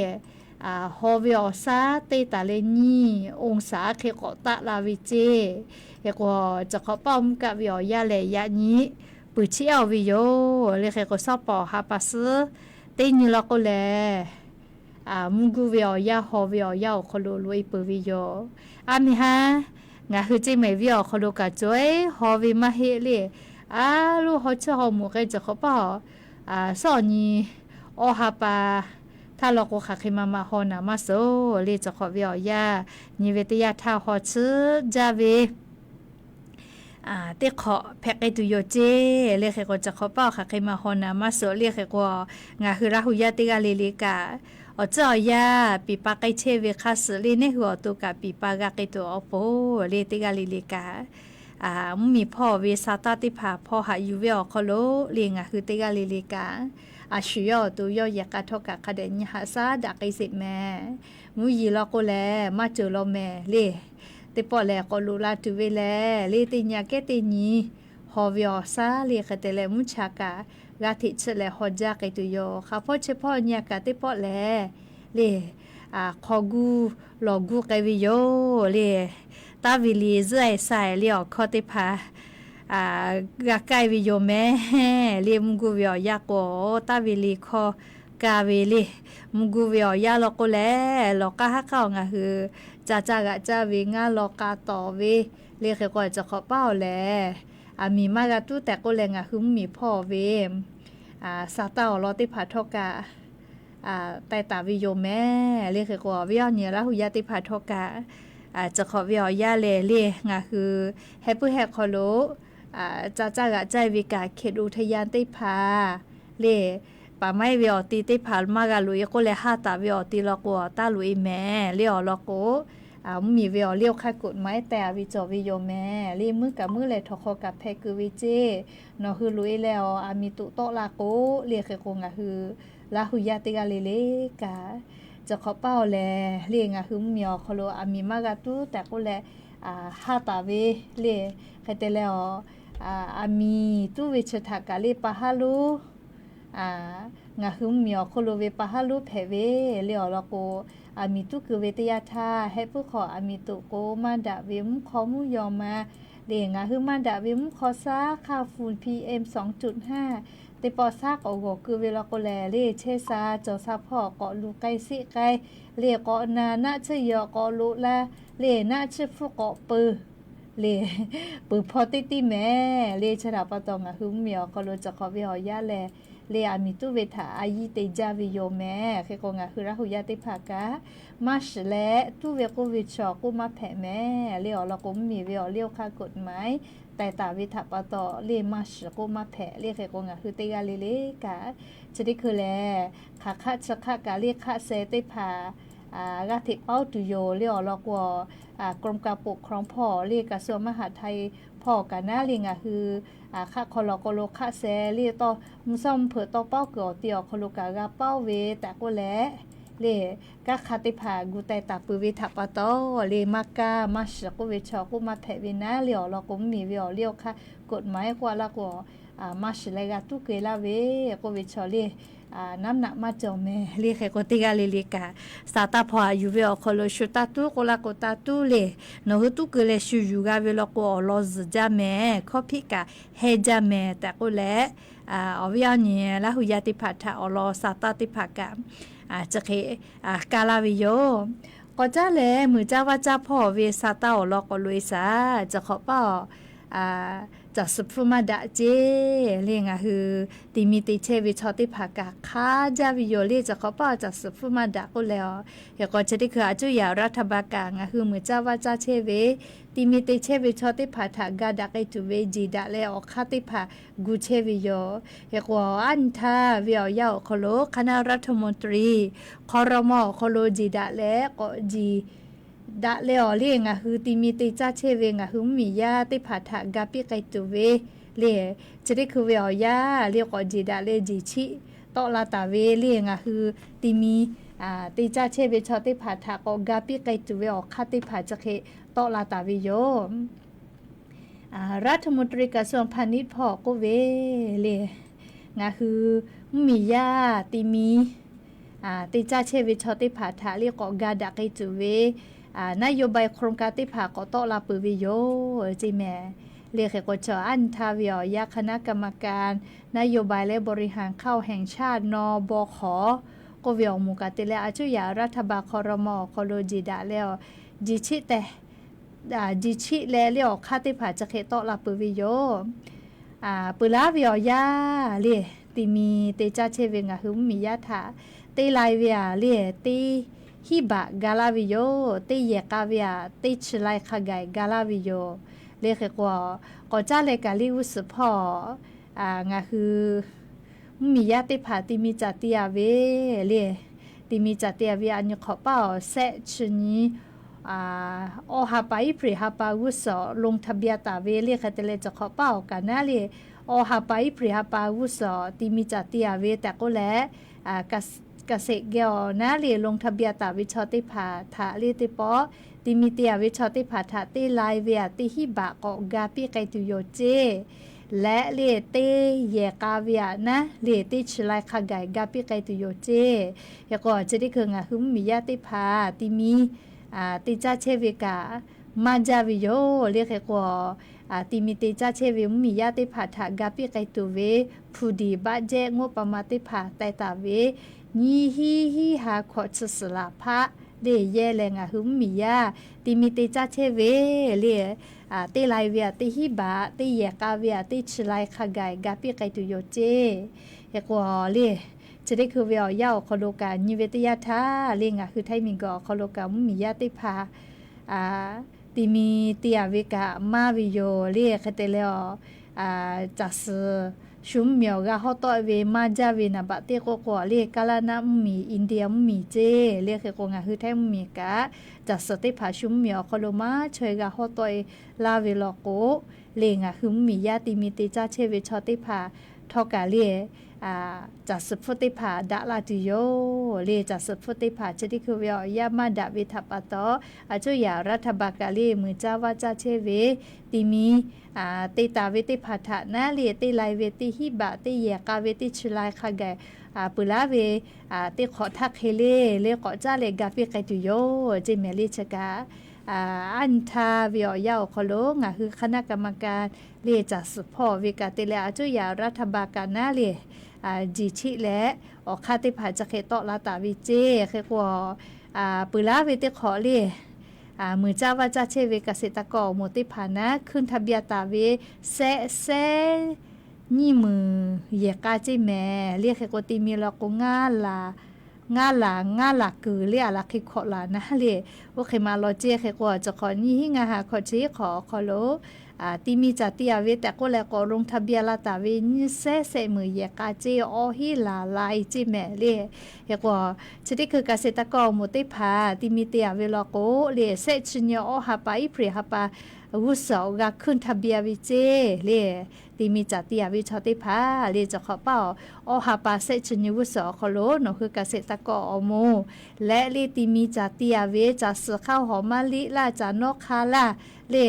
haw ve awˬ shaˉ teˇ taˍ leh nyiˇ องศา hk'e k'awꞈ taˆ la ve ceˇ. Hk'e k'o, cawˬ hk'awꞈ paˇ mvuhˇ kaˆ ve awˬ yanˇ lehˬ yaꞈ nyi peuˬ chiˇ aˉ aw ve yoˬ. Le hk'e k'o, shawˉ pawˍ ha pa suhˉ teˇ nyi law k'o lehˬ, mvuhˇ guˇ ve awˬ yanˇ haw ve awˬ yanˇ awˬ hk'aw lo loꞈ e peuˬ ve yoˬ. Aˉ miˬ haˉ, ngaˬ hui ceˇ mehˍ viˉ awˬ hk'aw lo kaꞈ cawˬ-e haw ve maˇ heˆ le. A loˇ haw chiˇ haw moˍ k'ai cawˬ hk'awꞈ paˇ awˬ, shawˉ awˬ nyi awˬ ha pa htaˇ law k'o hk'aˬ hk'e ma ma haw naˍ maˇ suhˍ le. Cawˬ hk'awꞈ ve awˬ yanˇ nyi ve teˇ yanˇ htaˇ haw chiˇ jaˇ ve teˇ hk'awꞈ hpehꞈ k'ai tuˬ yoˬ ceˇ. Le hk'e k'o, cawˬ hk'awꞈ paˇ awˬ hk'aˬ hk'e ma haw naˍ maˇ suhˍ le. Hk'e k'o, ngaˬ hui Laˇ hu yaˇ teˇ g'aˇ le le kaꞈ awˬ tcuhˉ awˬ yanˇ piˍ pa k'ai chehˇ ve hk'a suhˍ le neˇ hui awˬ to kaꞈ piˍ pa g'a k'ai tuˬ awˬ pon le teˇ g'aˇ le le kaꞈ mvuhˇmiˬ hpawˇ ve sa taˇ teˇ hpaˍ hpawˇ haꞈ yuˬ ve awˬ hk'aw lo le ngaˬ hui teˇ g'aˇ le le kaꞈ a shu yawˇ awˬ to yawˇ yehˬ k'a htawˇ kaꞈ hk'a dehꞈ nyi haꞈ shaˉ daꞈ k'ai sheˍ mehˍ. Mvuhˇ yeˬ law k'o lehˬ maˇ cawˬ law mehˍ le. Teˇ pawˆ lehˬ k'awꞈ loꞈ la tuˬ ve lehˬ le teˇ nyi aꞈ kehˉ teˇ nyi haw ve awˬ shaˉ le hk'e te leh mvuhˇ cha kaꞈ g'aˇ hteꞈ chiˇ leh haw jaˇ k'ai tuˬ yoˬ. Hk'a hpawˇ chi hpawˇ nyi a kaꞈ teˇ pawˆ lehˬ le hk'aw guˇ lawˬ guˇ k'ai ve yoˬ le. Taˇ ve le zuhˆ-e sha-e le awˬ hkawˇ teˇ hpaˍ g'a kaˇ ve yoˬ mehˍ le. Mvuhˇ gu ve awˬ yanˇ k'o, taˇ ve le hkawˇ kaˇ ve le. Mvuhˇ gu ve awˬ yanˇ law k'o lehˬ, lawˬ k'aˇ haˉ k'aˇ awˬ ngaˬ hui ca caˇ g'aꞈ caˇ ve ngaˇ law k'a tawˍ ve le. Hk'e k'o, cawˬ hk'awꞈ paˇ awˬ lehˬ, aˬ miˍ maˇ g'a tuˉ tehꞈ k'oˆ leh ngaˬ hui mvuhˇ miˬ hpawˇ ve sha taˇ awˬ lawn teˇ hpaˍ htawˇ kaꞈ taiˍ taˍ ve yoˬ mehˍ le. Hk'e k'o, awˬ viˉ awˬ nyi Laˇ hu yaˇ teˇ hpaˍ htawˇ kaꞈ, cawˬ hk'awꞈ ve awˬ yanˇ lehˬ le, ngaˬ hui heh puiˉ heh hk'aw lo ca caˇ g'aꞈ caˇ ve kaꞈ hkeꞈ lo htaˇ yanˇ teˇ hpaˍ le, paˍ maiˉ ve awˬ ti teˇ hpaˍ maˇ g'a loꞈ-e k'oˆ leh, haˇ taˍ ve awˬ ti law k'o, taˇ loꞈ-e mehˍ le. Awˬ lawn k'o, mvuhˇ miˬ ve awˬ liˇ awˬ hk'aˇ กฎหมาย taiˍ a ve cawˬ ve yoˬ mehˍ le. Meuˇ kaꞈ meuˇ leh htawnˍ hk'aw kaꞈ hpeh keu ve ceˇ. Nawˬ hui loꞈ-e leh awˬ aˬ miˍ toꞈ tawˆ la k'o le. Hk'e k'o, ngaˬ hui Laˇ hu yaˇ teˇ g'aˇ le le kaꞈ, cawˬ hk'awꞈ paˇ awˬ lehˬ le, ngaˬ hui mvuhˇ miˬ awˬ hk'aw lo aˬ miˍ maˇ g'a tuˉ tehꞈ k'oˆ leh, haˇ taˍ ve le. Hk'e te leh awˬ, aˬ miˍ tuˉ ve chi htaꞈ kaꞈ le pa haˉ lonˉ ngaˬ hui mvuhˇ miˬ awˬ hk'oˆ lo ve pa haˉ lonˉ hpehꞈ ve le. Awˬ lawn k'o, aˬ miˍ tuˉ keu ve teˇ yanˇ htaˇ, heh puiˉ hk'aw aˬ miˍ toꞈ k'o maˇ daꞈ ve mvuhˇ hk'aw mvuhˇ yaw ma le. Ngaˬ hui maˇ daꞈ ve mvuhˇ hk'aw shaˉ hk'aˇ ฝุ่น PM สองจุดห้า teˇ pawˆ shaˉ k'awꞈ g'awˬ keu ve law k'o lehˬ le, chehˇ sha cawˬ sha hpawˇ k'awꞈ luˬ k'ai sheˆ k'ai le, k'awꞈ na naˆ tsuhˇ yaw k'awꞈ loꞈ la le, naˆ tsuhˇ hpfuhˇ k'awꞈ peu le, peuˬ hpaw teˇ tiˉ mehˍ le. Chi htaꞈ pa taw ngaˬ hui mvuhˇ miˬ awˬ hk'aw lo cawˬ hk'awꞈ ve awˬ yanˇ lehˬ le, aˬ miˍ tuˉ ve htaꞈ a yiˇ te jaˇ ve yoˬ mehˍ. Hk'e k'o, ngaˬ hui Laˇ hu yaˇ teˇ hpaˍ kaꞈ maˇ shiˍ leh tuˉ ve k'oˆ ve chaw k'oˆ maˇ hpehꞈ mehˍ le. Awˬ lawn k'o, mvuhˇ miˬ ve awˬ liˇ awˬ hk'aˇ กฎหมาย taiˍ taˍ ve htaꞈ pa taw le, maˇ shiˍ k'oˆ maˇ hpehꞈ le. Hk'e k'o, ngaˬ hui teˇ g'aˇ le le kaꞈ chi teˇ hkui lehˬ, hk'aˬ hk'aˆ chi hk'aˆ kaꞈ le hk'aˆ sheh teˇ hpaˍ g'aˇ hteꞈ paoˉ tuˬ yoˬ le. Awˬ lawn k'o, กรมการปกครอง hpawˇ le, กระทรวงมหาดไทย hpawˇ kaꞈ naˉ le ngaˬ hui hk'aˆ hk'aw law k'o lo hk'aˆ sheh le tawˇ mvuhˇ shawˉ mvuhˇ hpeuꞈ tawˇ paoˉ kuiˬ awˬ ti awˬ hk'aw lo kaꞈ g'a paoˉ ve tehꞈ k'oˆ leh le, kanˉ hk'aˇ teˇ hpaˍ gu teh taˍ peuˬ ve htaꞈ pa taw le, maˇ kaˇ maˇ shiˍ k'oˆ ve chaw k'oˆ maˇ hpehꞈ ve naˉ le. Awˬ lawn k'o, mvuhˇ miˬ ve awˬ liˇ awˬ hk'aˇ กฎหมาย k'oˆ a laˇ k'o, maˇ shiˍ leh g'a tuˉ keu laˇ ve k'oˆ ve chaw le, naˉ naꞈ maˇ cawˬ mehˍ le. Hk'e k'o, teˇ g'aˇ le le kaꞈ, sha taˇ hpaw aꞈ yuˬ ve awˬ hk'aw lo shu taˇ tuˉ k'oˆ laˇ k'o taˇ tuˉ le, nawˬ hui tuˉ keu leh shu yuˬ g'a ve law k'o, awˬ lawn zuhˬ jaˇ mehˍ, hkawˇ hpiˆ kaꞈ heh jaˇ mehˍ tehꞈ k'oˆ leh, awˬ viˉ awˬ nyi Laˇ hu yaˇ teˇ hpaˍ htaꞈ awˬ lawn sha taˇ teˇ hpaˍ kaꞈ chi hk'e kaˇ laˇ ve yoˬ. K'awꞈ caˉ leh, muiˬ caˇ vaˇ caˇ hpawˇ ve sha taˇ awˬ lawn k'awꞈ loꞈ-e shaˍ. Cawˬ hk'awꞈ paˇ awˬ, caˬ suhˍ hpfuhˇ maˇ daꞈ ceˇ le. Ngaˬ hui ti mi te chehˇ ve chaw teˇ hpaˍ kaꞈ hk'aˇ jaˇ ve yoˬ le. Cawˬ hk'awꞈ paˇ awˬ caˬ suhˍ hpfuhˇ maˇ daꞈ k'oˆ leh, awˬ, hk'e k'o chi teˇ hkui aˬ cuˇ yaꞈ รัฐบาล kaꞈ ngaˬ hui muiˬ caˇ vaˇ caˇ chehˇ ve, ti mi te chehˇ ve chaw teˇ hpaˍ htaꞈ ga daꞈ k'ai tuˬ ve jeˬ daꞈ leh awˬ hk'aˇ teˇ hpaˍ gu chehˇ ve yoˬ. Hk'e k'o, aˉ nyi htaˇ ve awˬ yanˇ awˬ hk'aw lo คณะรัฐมนตรี ครม. awˬ hk'aw lo jeˬ daꞈ leh k'awꞈ jeˬ daꞈ leh awˬ le, ngaˬ hui ti mi te caˇ chehˇ ve ngaˬ hui mvuhˇ miˬ yaˇ teˇ hpaˍ htaꞈ ga piˇ k'ai tuˬ ve le, chi teˇ hkui ve awˬ yanˇ le k'awꞈ jeˬ daꞈ leh jeˬ chiˆ tawˆ la taˍ ve le, ngaˬ hui ti mi te caˇ chehˇ ve chaw teˇ hpaˍ htaꞈ k'awꞈ ga piˇ k'ai tuˬ ve awˬ hk'aˇ teˇ hpaˍ chi hk'e tawˆ la taˍ ve yoˬ. รัฐมนตรีกระทรวงพาณิชย์ hpawˇ k'oˆ ve le, ngaˬ hui mvuhˇ miˬ yaˇ ti mi te caˇ chehˇ ve chaw teħ hpaˍ htaꞈ le k'awꞈ ga daꞈ k'ai tuˬ ve นโยบาย โครงการ teˇ hpaˍ k'awꞈ tawˆ la peuˬ ve yoˬ ceˇ mehˍ. Le hk'e k'o, chaw aˉ nyi htaˇ ve awˬ yanˇ คณะกรรมการนโยบายและบริหารข้าวแห่งชาติ นบข k'oˆ ve awˬ moˍ kaꞈ te leh, a cuˇ yaꞈ รัฐบาล ครม. awˬ hk'aw lo jeˬ daꞈ leh awˬ, jeˬ chiˆ tehꞈ jeˬ chiˆ leh le awˬ hk'aˇ teˇ hpaˍ chi hk'e tawˆ la peuˬ ve yoˬ. Peuˬ laˇ ve awˬ yanˇ le, ti mi te caˇ chehˇ ve ngaˬ hui mvuhˇ miˬ yaˇ htaꞈ teˇ lai ve aꞈ le, teˇ hiˉ baꞈ ga laˇ ve yoˬ. Teˇ yehˬ k'a ve aꞈ teˇ chi lai hk'a gaˬ ga laˇ ve yoˬ. Le hk'e k'o, k'awꞈ caˉ leh kaꞈ le g'uˇ suhˍ hpawˇ ngaˬ hui mvuhˇ miˬ yaˇ teˇ hpaˍ ti mi caˬ te a ve le, ti mi caˬ te a ve a nyi hk'awꞈ paˇ awˬ shehˆ chi nyi awˬ ha pa iˉ hpreꞈ ha pa g'uˇ suhˍ ลงทะเบียน taˍ ve le hk'e te leh, cawˬ hk'awꞈ paˇ awˬ kaꞈ naˉ le, awˬ ha pa iˉ hpreꞈ ha pa g'uˇ suhˍ ti mi caˬ te a ve tehꞈ k'oˆ leh, เกษตร geh awˬ naˉ le ลงทะเบียน taˍ ve chaw teˇ hpaˍ htaꞈ le teˇ pawˆ, ti mi te a ve chaw teˇ hpaˍ htaꞈ teˇ lai ve aꞈ teˇ hiˉ baꞈ k'awꞈ ga piˇ k'ai tuˬ yoˬ ceˇ. Leh le teˇ yehˬ k'a ve aꞈ naˉ le teˇ chi lai hk'a gaˬ ga piˇ k'ai tuˬ yoˬ ceˇ. Hk'e k'o, chi teˇ hkui ngaˬ hui mvuhˇ miˬ yaˇ teˇ hpaˍ ti mi te caˇ chehˇ ve kaꞈ maˇ jaˇ ve yoˬ le. Hk'e k'o, ti mi te caˇ chehˇ ve mvuhˇmiˬ yaˇ teˇ hpaˍ htaꞈ ga piˇ k'ai tuˬ ve hpu diˍ baˆ jehˆ ngoˉ pa ma teˇ hpaˍ teh taˍ ve nyiˇ hiˉ hiˉ ha hkawꞈ chi suhˍ laˬ hpaˆ le yehˇ leh ngaˬ hui mvuhˇmiˬ yaˇ ti mi te caˇ chehˇ ve le, teˇ lai ve aꞈ teˇ hiˉ baꞈ, teˇ yehˬ k'a ve aꞈ teˇ chi lai hk'a gaˬ ga piˇ k'ai tuˬ yoˬ ceˇ. Hk'e k'o le, chi teˇ hkui ve awˬ yanˇ awˬ hk'aw lo kaꞈ nyi ve teˇ yanˇ htaˇ le, ngaˬ hui Htaiˇ miˬguiˬ awˬ hk'aw lo kaꞈ mvuhˇmiˬ yaˇ teˇ hpaˍ ti mi te aˍ ve kaꞈ maˇ ve yoˬ le. Hk'e te leh, caˬ suhˍ shu mvuhˇmiˬ awˬ g'a hawˉ tawˆ ve maˇ jaˇ ve naˍ baꞈ teˇ k'oˆ k'o le, Kaˇlaˇ naˆ mvuhˇmiˬ, India mvuhˇmiˬ ceˇ le. Hk'e k'o ngaˬ hui Htaiˇ mvuhˇmiˬ kaꞈ caˬ suhˍ teˇ hpaˍ shu mvuhˇmiˬ awˬ hk'aw lo maˇ chaweh g'a hawˉ tawˆ e laˇ ve law k'o le, ngaˬ hui mvuhˇmiˬ yaˇ ti mi te caˇ chehˇ ve chaw teˇ hpaˍ htawˇ kaꞈ le, caˬ suhˍ hpfuhˇ teˇ hpaˍ daꞈ la tuˬ yoˬ le. Caˬ suhˍ hpfuhˇ teˇ hpaˍ chi teˇ hkui ve awˬ yanˇ maˇ daꞈ ve htaꞈ pa taw, aˬ cuˇ yaꞈ รัฐบาล kaꞈ le muiˬ caˇ vaˇ caˇ chehˇ ve ti mi te taˍ ve teˇ hpaˍ htaꞈ naˉ le, teˇ lai ve teˇ hiˉ baꞈ, teˇ yehˬ k'a ve teˇ chi lai hk'a gaˬ peuˬ laˉ ve teˇ hk'awꞈ htaˇ hk'e le le k'awꞈ caˉ leh ga piˇ k'ai tuˬ yoˬ ceˇ mehˍ le. Chi kaꞈ aˉ nyi htaˇ ve awˬ yanˇ awˬ hk'aw lo ngaˬ hui คณะกรรมการ le caˬ suhˍ hpawˇ ve kaꞈ te leh aˬ cuˇ yaꞈ รัฐบาล kaꞈ naˉ le jeˬ cheˆ leh awˬ hk'aˇ teˇ hpaˍ chi hk'e tawˆ la taˍ ve ceˇ. Hk'e k'o, peuˬ laˉ ve teˇ hk'awꞈ le muiˬ caˇ vaˇ caˇ chehˇ ve เกษตรกร awˬ moˍ teˇ hpaˍ naˉ ขึ้นทะเบียน taˍ ve sehˆ sehˉ nyiˇ meunˍ yehˬ k'a ceˇ mehˍ le. Hk'e k'o ti mi law k'o, ngaˇ laˬ ngaˇ laˬ kuiˬ le aˬ laˬ hk'e hkawꞈ laˬ naˉ le, oˇ hk'e ma law ceˇ. Hk'e k'o, chi hk'awꞈ nyiˇ hiˉ ngaˇ ha hkawꞈ chi hk'awꞈ awˬ hk'aw lo ti mi caˬ ti aˍ ve tehꞈ k'oˆ leh k'awꞈ ลงทะเบียน la taˍ ve nyiˇ sehˉ sehˆ meunˍ yehˬ k'a ceˇ awˇ hiˉ laˬ lai ceˇ mehˍ le. Hk'e k'o, chi teˇ hkui เกษตรกร awˬ moˍ teˇ hpaˍ ti mi te aˍ ve law k'o le, sehˆ chi nyi awˇ ha pa iˉ hpu ha pa g'uˇ suhˍ awˬ g'a ขึ้นทะเบียน ve ceˇ le. Ti mi caˬ ti aˍ ve chaw teˇ hpaˍ le, chi hk'awꞈ paˇ awˬ awˇ ha pa sehˆ chi nyi g'uˇ suhˍ awˬ hk'aw lo nawˬ hui เกษตรกร awˬ moˍ leh le ti mi caˬ ti aˍ ve caˬ suhˍ hk'aˇ hawˍ maˇ liˆ laˇ, caˬ nawˉ hk'a laˇ le,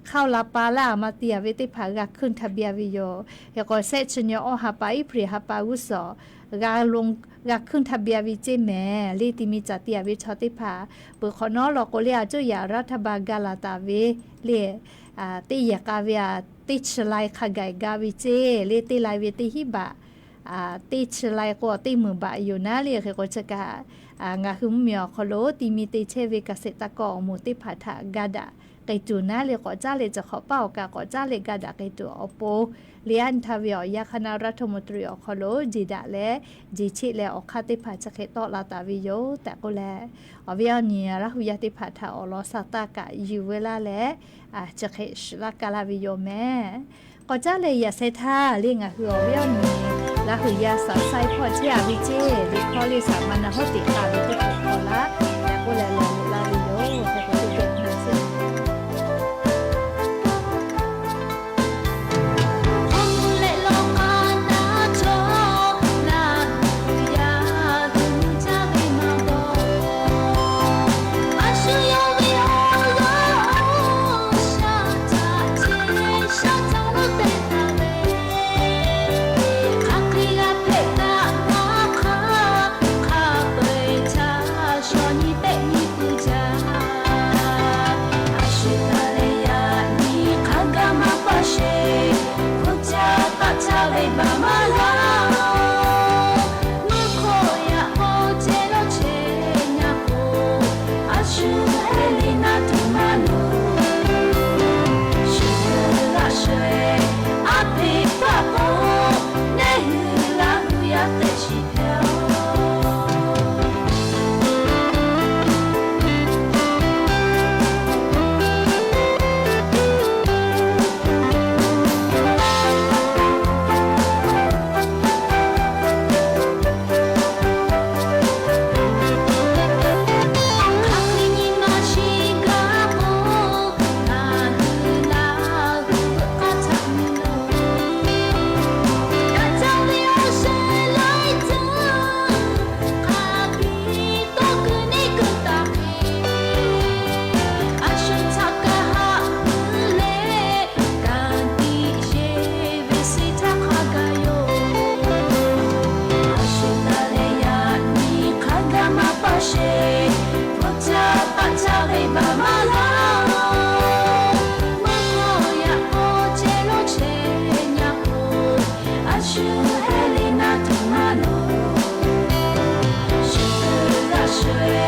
hk'aˇ la pa laˇ, aˬ ma ti aˍ ve teˇ hpaˍ g'a ขึ้นทะเบียน ve yoˬ. Hk'e k'o, sehˆ chi nyi awˇ ha pa iˉ hpu ha pa g'uˇ suhˍ g'a ลง, g'a ขึ้นทะเบียน ve ceˇ mehˍ le. Ti mi caˬ ti aˍ ve chaw teˇ hpaˍ peuˬ hk'awꞈ nawˉ law k'o le, aˬ cuˇ yaꞈ รัฐบาล ga laˬ taˍ ve le, teˇ yehˬ k'a ve aꞈ teˇ chi lai hk'a gaˬ ga ve ceˇ le, teˇ lai ve teˇ hiˉ baꞈ, teˇ chi lai k'o teˇ meunˍ baꞈ yoˬ naˉ le. Hk'e k'o, chi kaꞈ ngaˬ hui mvuhˇmiˬ awˬ hk'aw lo ti mi te chehˇ ve เกษตรกร awˬ moˍ teˇ hpaˍ htaꞈ ga daꞈ k'ai tuˬ naˉ le, k'awꞈ caˉ leh chi hk'awꞈ paˇ awˬ kaꞈ k'awꞈ caˉ leh ga daꞈ k'ai tuˬ awˬ pon le, aˉ nyi htaˇ ve awˬ yanˇ คณะรัฐมนตรี awˬ hk'aw lo jeˬ daꞈ leh jeˬ cheˆ leh awˬ hk'aˇ teˇ hpaˍ chi hk'e tawˆ la taˍ ve yoˬ tehꞈ k'oˆ leh, awˬ viˉ awˬ nyi Laˇ hu yaˇ teˇ hpaˍ htaꞈ awˬ lawn sha taˇ kaꞈ yuˬ ve laˇ leh, chi hk'e shiˍ laˇ ka laˇ ve yoˬ mehˍ. K'awꞈ caˉ leh yaꞈ sheh htaˇ le ngaˬ hui awˬ viˉ awˬ nyi Laˇ hu yaˇ shaˍ shaiˇ hpawˇ chehˇ aˍ ve ceˇ, liꞈ hkawˇ le shaˍ ma na hawˉ teꞈ k'aˍ ve teˇ hpaˍ hk'aw laˇ tehꞈ k'oˆ leh lawˬ loꞈ laˇ ve yoˬ tehꞈ k'oˆ ve teˇ ceuˬ na sheˍ. Helena tuˬ maˇ loˍ. Shu g'a shu-e,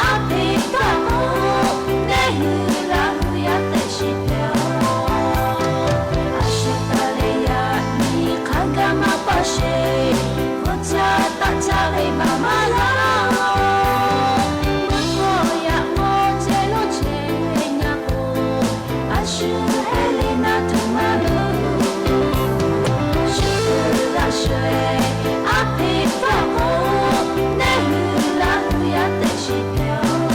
a hpeꞈ kaˆ k'o, neˇ hui Laˇ hui yaˇ tehꞈ shiˍ hpehꞈ-oˬ. A shu taˍ leh yaꞈ nyi hk'a gaˇ maˇ paˇ sheˍ, hkawˇ caˇ taˆ caˇ ve maˍ maˇ laˇ. Mvuhˇ hkawˇ yaꞈ k'aw ceh lonˉ chehˇ ve nyi k'o, a shu Helena tuˬ maˇ loˍ. Shu g'a shu-e, a hpeꞈ kaˆ k'o, neˇ hui Laˇ hui yaˇ tehꞈ shiˍ hpehꞈ-oˬ.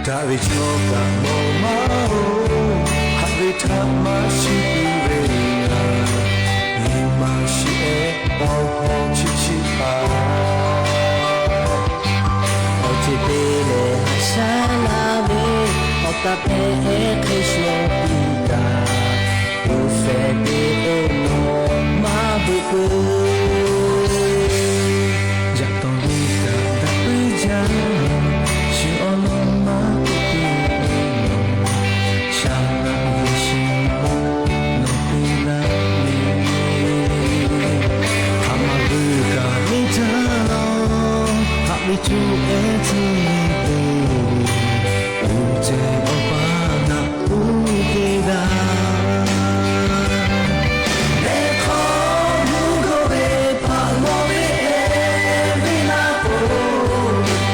Daꞈ ve chaw kaꞈ mawˬ maˇ-oˬ, haꞈ ve htaˇ maˇ shuˍ puiˉ ve, nyi ma shiˍ-ehˉ awˬ hawˉ chiˇ chiˇ hpaˍ. Awˬ ceuˬ te leh haꞈ shaˉ laˇ ve, awˬ taˍ pehˉ ehˉ hk'e shuˍ piˇ taˍ. G'uˇ shehˍ te k'o nawˬ maˇ bvuhꞈ peuˬ. Yaꞈ taw ve kaꞈ daꞈ puiˉ jaˇ, shu awˬ lawn maˇ k'oˆ piˇ ve nawˬ, shaˍ laꞈ ve shu nawˬ te laˇ ve. Haꞈ ma g'uiˬ kaꞈ neˇ jaˇ lawˬ, haꞈ ve cuˇ ehˉ tcuh ve te, uˉ ceh awˬ paˇ naꞈ uˉ te daꞈ. Leh hk'aw mvuhˇ g'awˇ ve hpaꞈ lawˬ ve ehˉ ve laˇ k'o,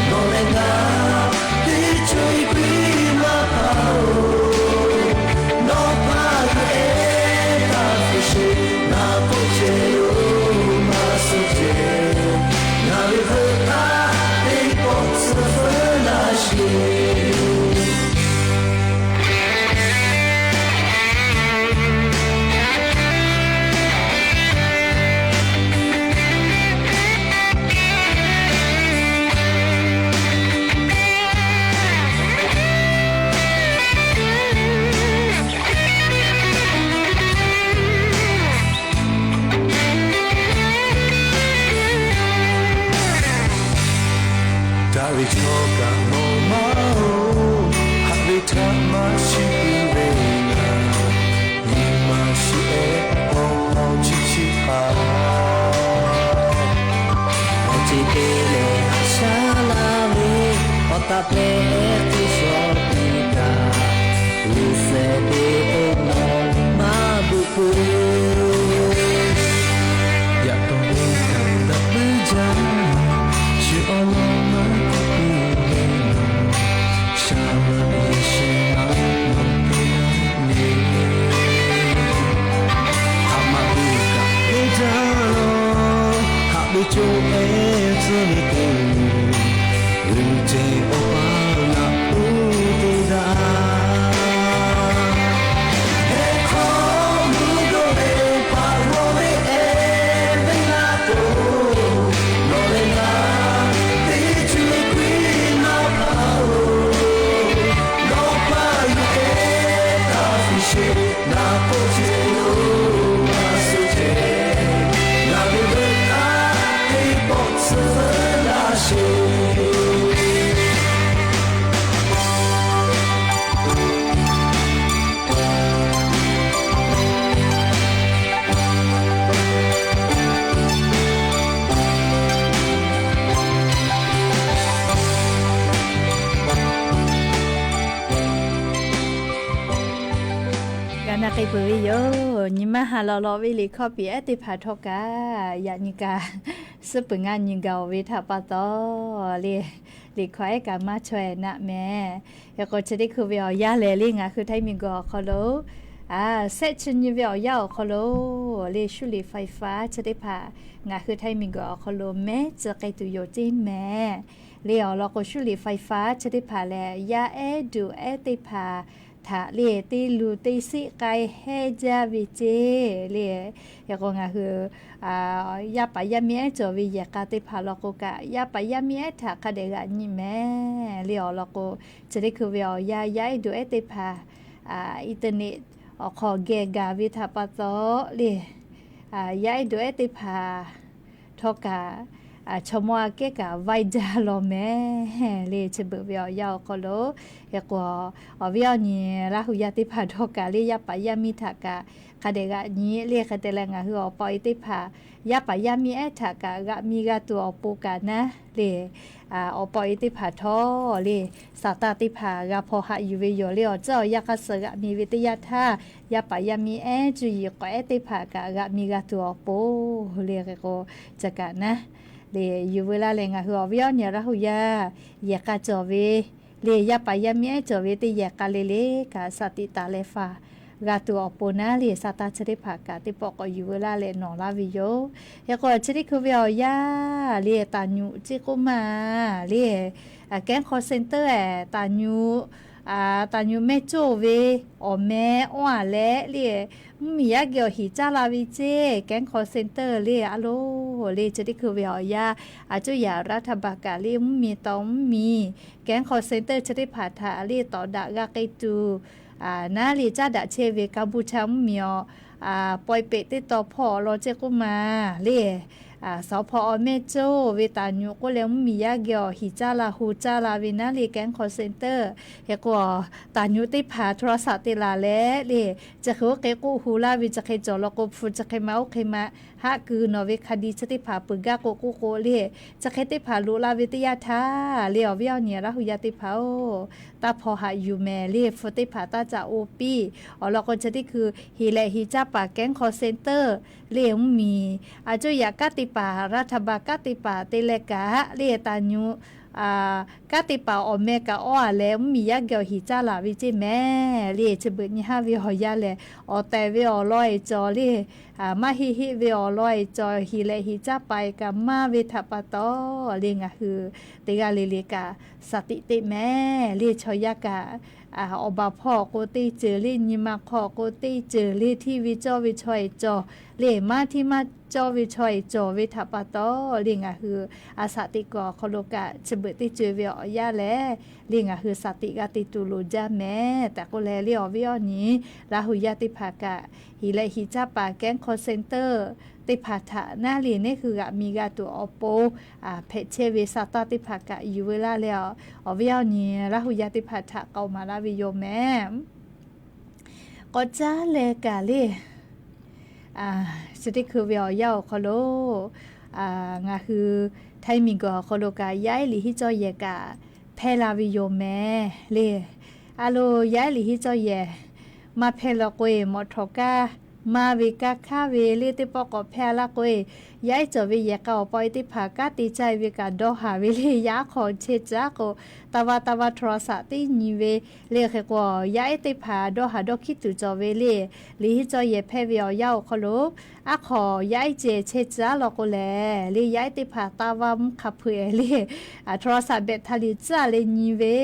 nawˬ leh ngaˬ teˇ co-e kuiˬ maˇ hpaˇ-oˬ. Nawˬ hpaˇ g'uiˬ ehˉ taˇ hpu sheˍ, naˬ k'oˆ ceh yoˬ maˇ suh ceh, ngaˬ ve veuꞈ taˍ teˇ pawˆ tcuh feuˉ laˇ sheˍ. Daꞈ ve chaw kaꞈ mawˬ maˇ-oˬ, haꞈ ve htaˇ maˇ shuˍ puiˉ ve, nyi ma shiˍ-ehˉ awˬ hawˉ chiˇ chiˇ hpaˍ. Awˬ ceuˬ te leh haꞈ shaˉ laˇ ve, awˬ taˍ pehˉ ehˉ hk'e shuˍ piˇ taˍ. G'uˇ shehˍ te k'o nawˬ maˇ bvuhꞈ peuˬ. Yaꞈ taw ve kaꞈ daꞈ puiˉ jaˇ, shu awˬ lawn maˇ k'oˆ piˇ ve nawˬ, shaˍ laꞈ Yeˍsuˆ maˇ nawˬ te laˇ ve. Haꞈ ma g'uiˬ kaꞈ neˇ jaˇ lawˬ, haꞈ ve cuˇ ehˉ tcuh ve te, uˉ ceh awˬ paˇ naꞈ uˉ te daꞈ. Hk'aw mvuhˇ g'awˇ ve hpaꞈ lawˬ ve ehˉ ve laˇ k'o, nawˬ leh ngaˬ teˇ co-e kuiˬ maˇ hpaˇ-oˬ. Nawˬ hpaˇ g'uiˬ ehˉ taˇ hpu sheˍ, naˬ k'oˆ ceh yoˬ maˇ suh ceh, ngaˬ ve veuꞈ taˍ teˇ pawˆ tcuh feuˉ laˇ sheˍ. G'a na k'ai peuˬ ve yoˬ. Nyi ma haˍ lawˬ lawꞈ ve liꞈ hkawˇ piˍ ehˉ teˇ hpaˍ htawˇ kaꞈ, yaꞈ nyi kaꞈ suhˉ peuˬ ngaˇ nyi gaˬ-oˬ ve htaꞈ pa taw le, liꞈ hkawˇ ehˉ kaꞈ maˇ chaweh naˆ mehˍ. Hk'e k'o, chi teˇ hkui ve awˬ yanˇ lehˬ le, ngaˬ hui Htaiˇ miˬguiˬ awˬ hk'aw lo, a, shehˆ chi nyi ve awˬ yanˇ awˬ hk'aw lo le, 修理ไฟฟ้า chi teˇ hpaˍ ngaˬ hui Htaiˇ miˬguiˬ awˬ hk'aw lo mehˉ tcuh k'ai tuˬ yoˬ ceˇ mehˍ. Le awˬ lawn k'o, 修理ไฟฟ้า chi teˇ hpaˍ lehˬ, yaˇ ehˉ duˬ ehˉ teˇ hpaˍ htaꞈ le teˇ luˬ teˇ siˆ k'ai hehˉ jaˇ ve ceˇ le. Hk'e k'o, ngaˬ hui yaˇ paˍ yaˇ miˇ ehˉ cawˬ ve yehˬ k'a teˇ hpaˍ law k'o kaꞈ, yaˇ paˍ yaˇ miˇ ehˉ htaꞈ hk'a dehꞈ g'aꞈ nyi mehˍ. Le awˬ lawn k'o, chi teˇ hkui ve awˬ yanˇ, yaˇ ehˉ duˬ ehˉ teˇ hpaˍ internet awˬ hk'aw geh gaˬ ve htaꞈ pa taw le, yaˇ ehˉ duˬ ehˉ teˇ hpaˍ htawˇ kaꞈ, chaw mawˇ aꞈ kehˉ kaꞈ vaiˇ jaˇ law mehˍ le. Chi beuꞈ ve awˬ yanˇ awˬ hk'aw lo, hk'e k'o, awˬ viˉ awˬ nyi Laˇ hu yaˇ teˇ hpaˍ htawˇ kaꞈ le, yaˇ paˍ yaˇ miˇ htaꞈ kaꞈ hk'a dehꞈ g'aꞈ nyi le. Hk'e te leh, ngaˬ hui awˬ pa awˬ e teˇ hpaˍ yaˇ paˍ yaˇ miˇ ehˉ htaꞈ kaꞈ g'aꞈ mi g'a tuˬ awˬ pon kaꞈ naˉ le, awˬ pa awˬ e teˇ hpaˍ htawˇ le, Saˍtanˍ teˇ hpaˍ g'a hpaw haꞈ yuˬ ve yoˬ le. Awˬ tcuhˉ awˬ yanˇ hk'aˇ suh g'aꞈ mi ve teˇ yanˇ htaˇ, yaˇ paˍ yaˇ miˇ ehˉ cuˇ yiˍ k'awꞈ ehˉ teˇ hpaˍ kaꞈ g'aꞈ mi g'a tuˬ awˬ pon le. Hk'e k'o, chi kaꞈ naˉ le, yuˬ veu laˇ leh, ngaˬ hui awˬ viˉ awˬ nyi Laˇ hu yaˇ yehˬ k'a cawˬ ve le, yaˇ paˍ yaˇ miˇ ehˉ cawˬ ve teˇ yehˬ k'a le le kaꞈ, shaˍ tiꞈ taˍ leh faˍ g'a tuˬ awˬ pon naˉ le, Saˍtanˍ chi teˇ hpaˍ kaꞈ teˇ pawˆ k'awꞈ yuˬ veu laˇ leh nawˬ laˇ ve yoˬ. Hk'e k'o, chi teˇ hkui ve awˬ yanˇ le, taˍ nyuꞈ ceˇ k'oˆ maˬ le, kehˉ hk'aw center ehˍ, taˍ nyuꞈ, taˍ nyuꞈ mehˆ coˇ ve awˬ meh awˇ aˬ leh le, mvuhˇmiˬ yaˇ geh awˬ hiˍ caˇ la ve ceˇ, kehˉ hk'aw center le a lo le. Chi teˇ hkui ve awˬ yanˇ, a cuˇ yaꞈ รัฐบาล kaꞈ le, mvuhˇmiˬ tawˍ mvuhˇmiˬ kehˉ hk'aw center chi teˇ hpaˍ htaꞈ le tawˍ daꞈ g'a k'ai tuˬ naˉ le, caˉ daꞈ chehˇ ve กัมพูชา mvuhˇmiˬ awˬ pawehˇ peꞈ teˇ taw hpawˇ awˬ lawn ceˇ k'oˆ maˬ le, สภ.อ mehˆ coˇ ve taˍ nyuꞈ k'oˆ leh, mvuhˇmiˬ yaˇ geh awˬ hiˍ caˇ la hu caˇ la ve naˉ le, kehˉ hk'aw center. Hk'e k'o, taˍ nyuꞈ teˇ hpaˍ โทรศัพท์ te laˬ leh le, chi hk'e oˇ hk'e k'oˆ hu laˇ ve, chi hk'e cawˬ law k'o hpu, chi hk'e ma oˇ hk'e ma haˆ kuiˬ nawˬ ve คดี chi teˇ hpaˍ peuˬ gaˇ k'o k'oˆ k'o le, chi hk'e teˇ hpaˍ loꞈ la ve teˇ yanˇ htaˇ le, awˬ viˉ awˬ nyi Laˇ hu yaˇ teˇ hpaˍ oˬ, taˇ hpaw haꞈ yuˬ mehˍ le. Hpu teˇ hpaˍ taˇ caꞈ oˇ piˇ. Awˬ lawn k'o, chi teˇ hkui hiˍ lehꞈ hiˍ caˇ paˍ kehˉ hk'aw center le, mvuhˇmiˬ a cuˇ yaꞈ kanˉ te paˍ, รัฐบาล kanˉ te paˍ te leh kaꞈ le, taˍ nyuꞈ kanˉ te paˍ awˬ meh kaꞈ awˇ aˬ leh, mvuhˇmiˬ yaˇ geh awˬ hiˍ caˇ laˬ ve ceˇ mehˍ le. Chi beuꞈ nyi haˉ ve awˬ yanˇ lehˬ, awˬ tehˬ ve awˬ lawn e cawˬ le, maˇ heˆ heˆ ve awˬ lawn e cawˬ, hiˍ lehꞈ hiˍ caˇ paˍ e kaꞈ maˇ ve htaꞈ pa taw le, ngaˬ hui teˇ g'aˇ le le kaꞈ shaˍ tiꞈ teˇ mehˍ le. Chaw yaˇ kaꞈ awˬ baˬ hpawˇ awˬ k'o teˇ ceuˬ le, nyi ma hk'aw awˬ k'o teˇ ceuˬ le, hteˇ ve cawˇ ve chaw e cawˬ le, maˇ hteˇ maˇ cawˇ ve chaw e cawˬ ve htaꞈ pa taw le, ngaˬ hui a shaˍ tiꞈ kuiˬ awˬ hk'aw lo kaꞈ chi beuꞈ teˇ ceuˬ ve awˬ yanˇ lehˬ le, ngaˬ hui shaˍ tiꞈ g'a te tuˬ loˍ jaˇ mehˍ tehꞈ k'oˆ leh le, awˬ viˉ awˬ nyi Laˇ hu yaˇ teˇ hpaˍ kaꞈ hiˍ lehꞈ hiˍ caˇ paˍ kehˉ hk'aw center teˇ hpaˍ htaꞈ naˉ le, neˇ hui g'aꞈ mi g'a tuˬ awˬ pon hpehꞈ chehˇ ve Saˍtanˍ teˇ hpaˍ kaꞈ yuˬ veu laˇ leh, awˬ viˉ awˬ nyi Laˇ hu yaˇ teˇ hpaˍ htaꞈ k'awꞈ maˍ laˇ ve yoˬ mehˍ. K'awꞈ caˉ leh kaꞈ le, chi teˇ hkui ve awˬ yanˇ awˬ hk'aw lo ngaˬ hui Htaiˇ miˬguiˬ awˬ hk'aw lo kaꞈ yaˇ ehˉ liꞈ hiˉ cawˇ yehˬ kaꞈ hpehˇ la ve yoˬ mehˍ le. A lo, yaˇ ehˉ liꞈ hiˉ cawˇ yehˬ maˇ hpehˇ law k'o e, mawꞈ htawˍ kaˇ maˇ ve kaˇ hkaˉ ve le teˇ pawˆ k'awꞈ hpehˇ a laˇ k'o e, yaˇ ehˉ cawˬ ve yehˬ k'a awˬ pa e teˇ hpaˍ kanˉ te caˇ e ve kaꞈ dawˇ haˍ ve le. Yaˇ hk'aw chehˇ caˉ k'o, taˇ vaˇ taˇ vaˇ โทรศัพท์ teˇ nyi ve le. Hk'e k'o, yaˇ ehˉ teˇ hpaˍ dawˇ haˍ dawˇ hkiˉ tuˬ cawˬ ve le. Liꞈ hiˉ cawˇ yehˬ hpehˇ ve awˬ yanˇ awˬ hk'aw lo, aˉ hk'aw yaˇ ehˉ ceh chehˇ caˉ law k'o lehˬ le, yaˇ ehˉ teˇ hpaˍ taˇ vaˇ mvuhˇ hk'a hpeuꞈ e le, โทรศัพท์ แบตเตอรี่ tcuhˉ leh nyi ve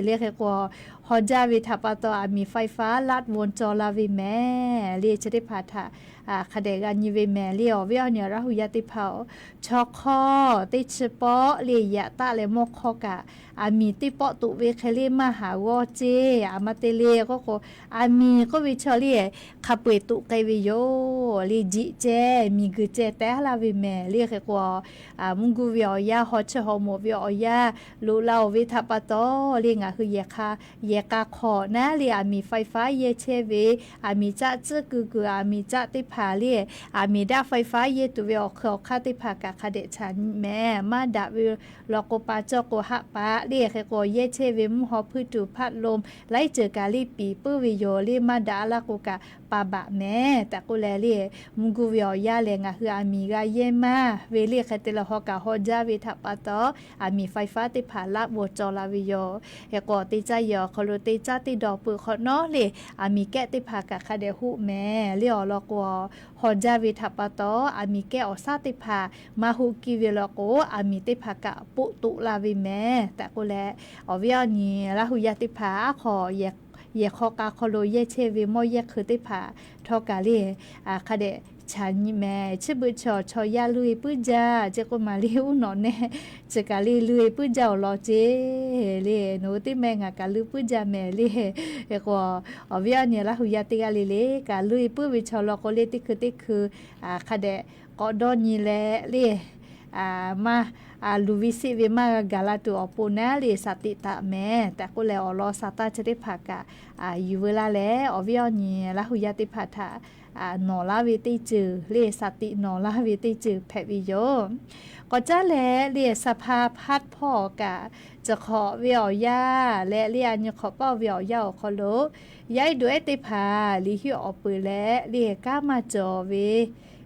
le. Hk'e k'o, haw jaˇ ve htaꞈ pa taw aˬ miˍ ไฟฟ้า ลัดวงจร la ve mehˍ le. Chi teˇ hpaˍ htaꞈ hk'a dehꞈ g'a nyi ve mehˍ le. Awˬ viˉ awˬ nyi Laˇ hu yaˇ teˇ hpaˍ-oˬ, chaw hk'awˇ teˇ chi pawˆ le yaꞈ taˆ leh mawˇ hk'awˇ kaꞈ aˬ miˍ teˇ pawˆ toꞈ ve hk'e le maˇ haˍ g'awˇ ceˇ. Aˬ ma te le k'oˆ k'o, aˬ miˍ k'oˆ ve chaw le hk'a peu-eˬ toꞈ k'ai ve yoˬ le. Jiꞈ ceh miˬguiˬ ceh tehˉ laˇ ve mehˍ le. Hk'e k'o, mvuhˇ guˇ ve awˬ yanˇ, haw chiˇ haw moˍ ve awˬ yanˇ, loꞈ la-oˬ ve htaꞈ pa taw le, ngaˬ hui yehˬ k'a hk'awꞈ naˉ le aˬ miˍ ไฟฟ้า yehˇ chehˇ ve, aˬ miˍ caˆ tcuhˉ kuiˬ kuiˬ aˬ miˍ caˆ teˇ hpaˍ le, aˬ miˍ daˆ ไฟฟ้า yehˇ tuˬ ve awˬ hk'eun awˬ hk'aˇ teˇ hpaˍ kaꞈ hk'a dehꞈ chaꞈ nyi mehˍ. Maˇ daꞈ ve law k'o, pa cawˇ k'o haˆ paˍ le. Hk'e k'o, yehˇ chehˇ ve mvuhˇ haw hpuiˇ tuˬ พัดลม laiˉ ceuˬ kaꞈ le piˍ puiˉ ve yoˬ le. Maˇ daꞈ laˇ k'o kaꞈ pa baꞈ mehˍ tehꞈ k'oˆ leh le, mvuhˇ guˇ ve awˬ yanˇ lehˬ ngaˬ hui aˬ miˍ g'a yehˇ maˇ ve le. Hk'e te leh hawˉ kaꞈ hawˉ jaˇ ve htaꞈ pa taw, aˬ miˍ ไฟฟ้า teˇ hpaˍ laˆ bon cawˬ la ve yoˬ. Hk'e k'o, teˇ caˇ yehˬ awˬ hk'aw lo teˇ caˇ teˇ dawˬ peuˬ hk'awꞈ nawˉ le, aˬ miˍ kehˉ teˇ hpaˍ kaꞈ hk'a dehꞈ hoˆ mehˍ le. Awˬ lawn k'o, hawˉ jaˇ ve htaꞈ pa taw, aˬ miˍ kehˉ awˬ shaˉ teˇ hpaˍ maˇ hoˆ kiˇ ve law k'o, aˬ miˍ teˇ hpaˍ kaꞈ poˆ toꞈ la ve mehˍ tehꞈ k'oˆ leh, awˬ viˉ awˬ nyi Laˇ hu yaˇ teˇ hpaˍ aˉ hk'aw yehˬ hk'aw k'a hk'aw lo yehˇ chehˇ ve mawˇ yehˇ hk'eun teˇ hpaˍ htawˇ kaꞈ le, hk'a dehꞈ chaꞈ nyi mehˍ. Chi beuꞈ chaw chaw yaˇ luˇ e puiˉ jaˇ ceˇ k'oˆ maˬ le, uˉ nawꞈ nehˆ chi kaꞈ le luˇ e puiˉ jaˇ awˬ lawn ceˇ le. Nawˬ hui teˇ mehˆ ngaˬ kaꞈ luˇ puiˉ jaˇ mehˍ le. Hk'e k'o, awˬ viˉ awˬ nyi Laˇ hu yaˇ teˇ g'aˇ le le kaꞈ luˇ e puiˉ ve chaw law k'o le, teˇ hkui teˇ hkui hk'a dehꞈ k'awꞈ dawˇ nyi leh le, maˇ luˬ ve seˆ ve maˇ g'a gaˬ la tuˬ awˬ pon naˉ le, shaˍ tiꞈ taˍ mehˍ tehꞈ k'oˆ leh, awˬ lawn shaˍ taˇ chi teˇ hpaˍ kaꞈ yuˬ veu laˇ leh, awˬ viˉ awˬ nyi Laˇ hu yaˇ teˇ hpaˍ htaꞈ nawˬ laˇ ve teˇ ceuˬ le, shaˍ tiꞈ nawˬ laˇ ve teˇ ceuˬ hpehꞈ ve yoˬ. K'awꞈ caˉ leh le, สภาพพัด hpawˇ kaꞈ, ciˬ hk'awꞈ ve awˬ yanˇ leh le, a nyi hk'awꞈ paˇ ve awˬ yanˇ awˬ hk'aw lo yaˇ ehˉ duˬ ehˉ teˇ hpaˍ liꞈ hiˆ awˬ peuˬ leh le, kanˉ maˇ cawˬ ve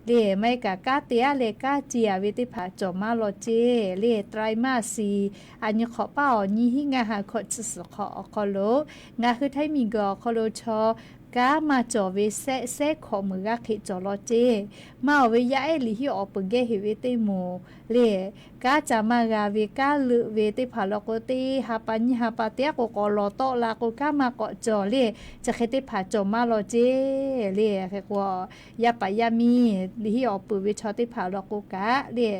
le, maˇ heˆ kaꞈ kanˉ te aˉ leh kanˉ ce a ve teˇ hpaˍ cawˬ maˇ law ceˇ le. ไตรมาสสี่ a nyi hk'awꞈ paˇ awˬ nyi hiˆ ngaˇ ha hkawꞈ chi suhˍ hk'awꞈ awˬ hk'aw lo, ngaˬ hui Htaiˇ miˬguiˬ awˬ hk'aw lo chaw kanˉ maˇ cawˬ ve sehˆ sehˉ hkawꞈ meuˍ g'aˇ hk'e cawˬ law ceˇ. Maˇ awˬ ve yaˇ ehˉ liꞈ hiˆ awˬ peuˬ geh heˍ ve teˇ moˍ le, kanˉ ca maˇ g'a ve kanˉ leuˆ ve teˇ hpaˍ law k'o, teˇ ha pa nyiˇ ha pa te aˉ k'o k'awꞈ lawˬ tawˆ la k'o, kanˉ maˇ k'awꞈ cawˬ le, chi hk'e teˇ hpaˍ cawˬ maˇ law ceˇ le. Hk'e k'o, yaˇ paˍ yaˇ miˇ liꞈ hiˆ awˬ peuˬ ve chaw teˇ hpaˍ law k'o kaꞈ le,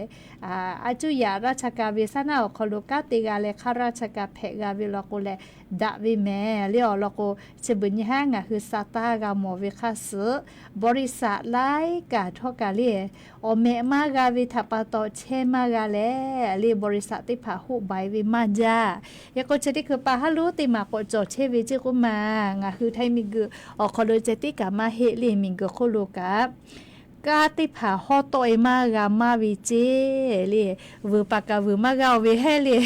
a cuˇ yaꞈ ราชการ ve saˉ naˉ awˬ hk'aw lo kanˉ te g'a leh, hk'a ราชการ hpehꞈ g'a ve law k'o leh, daꞈ ve mehˍ le. Awˬ lawn k'o, chi beuꞈ nyi haˉ ngaˬ hui sa taˇ g'a mawˬ ve hk'a suhˍ, บริษัท laiˉ kaꞈ htawˇ kaꞈ le, awˬ mehꞈ maˇ g'a ve htaꞈ pa taw chehˇ maˇ g'a leh le, บริษัท teˇ hpaˍ hoˆ baiˍ ve maˇ jaˇ. Hk'e k'o, chi teˇ hkui pa haˉ lonˉ teˇ maˬ k'awꞈ cawˬ chehˇ ve ceˇ k'oˆ maˬ, ngaˬ hui Htaiˇ miˬguiˬ awˬ hk'aw lo ceh tiˉ kaꞈ maˇ heˆ le, miˬguiˬ hk'oˆ lo kaꞈ kanˉ teˇ hpaˍ hawˉ tawˆ e maˇ g'a maˇ ve ceˇ le. Vuiˬ paˍ kaꞈ vuiˬ maˇ g'a oˬ ve heˆ le.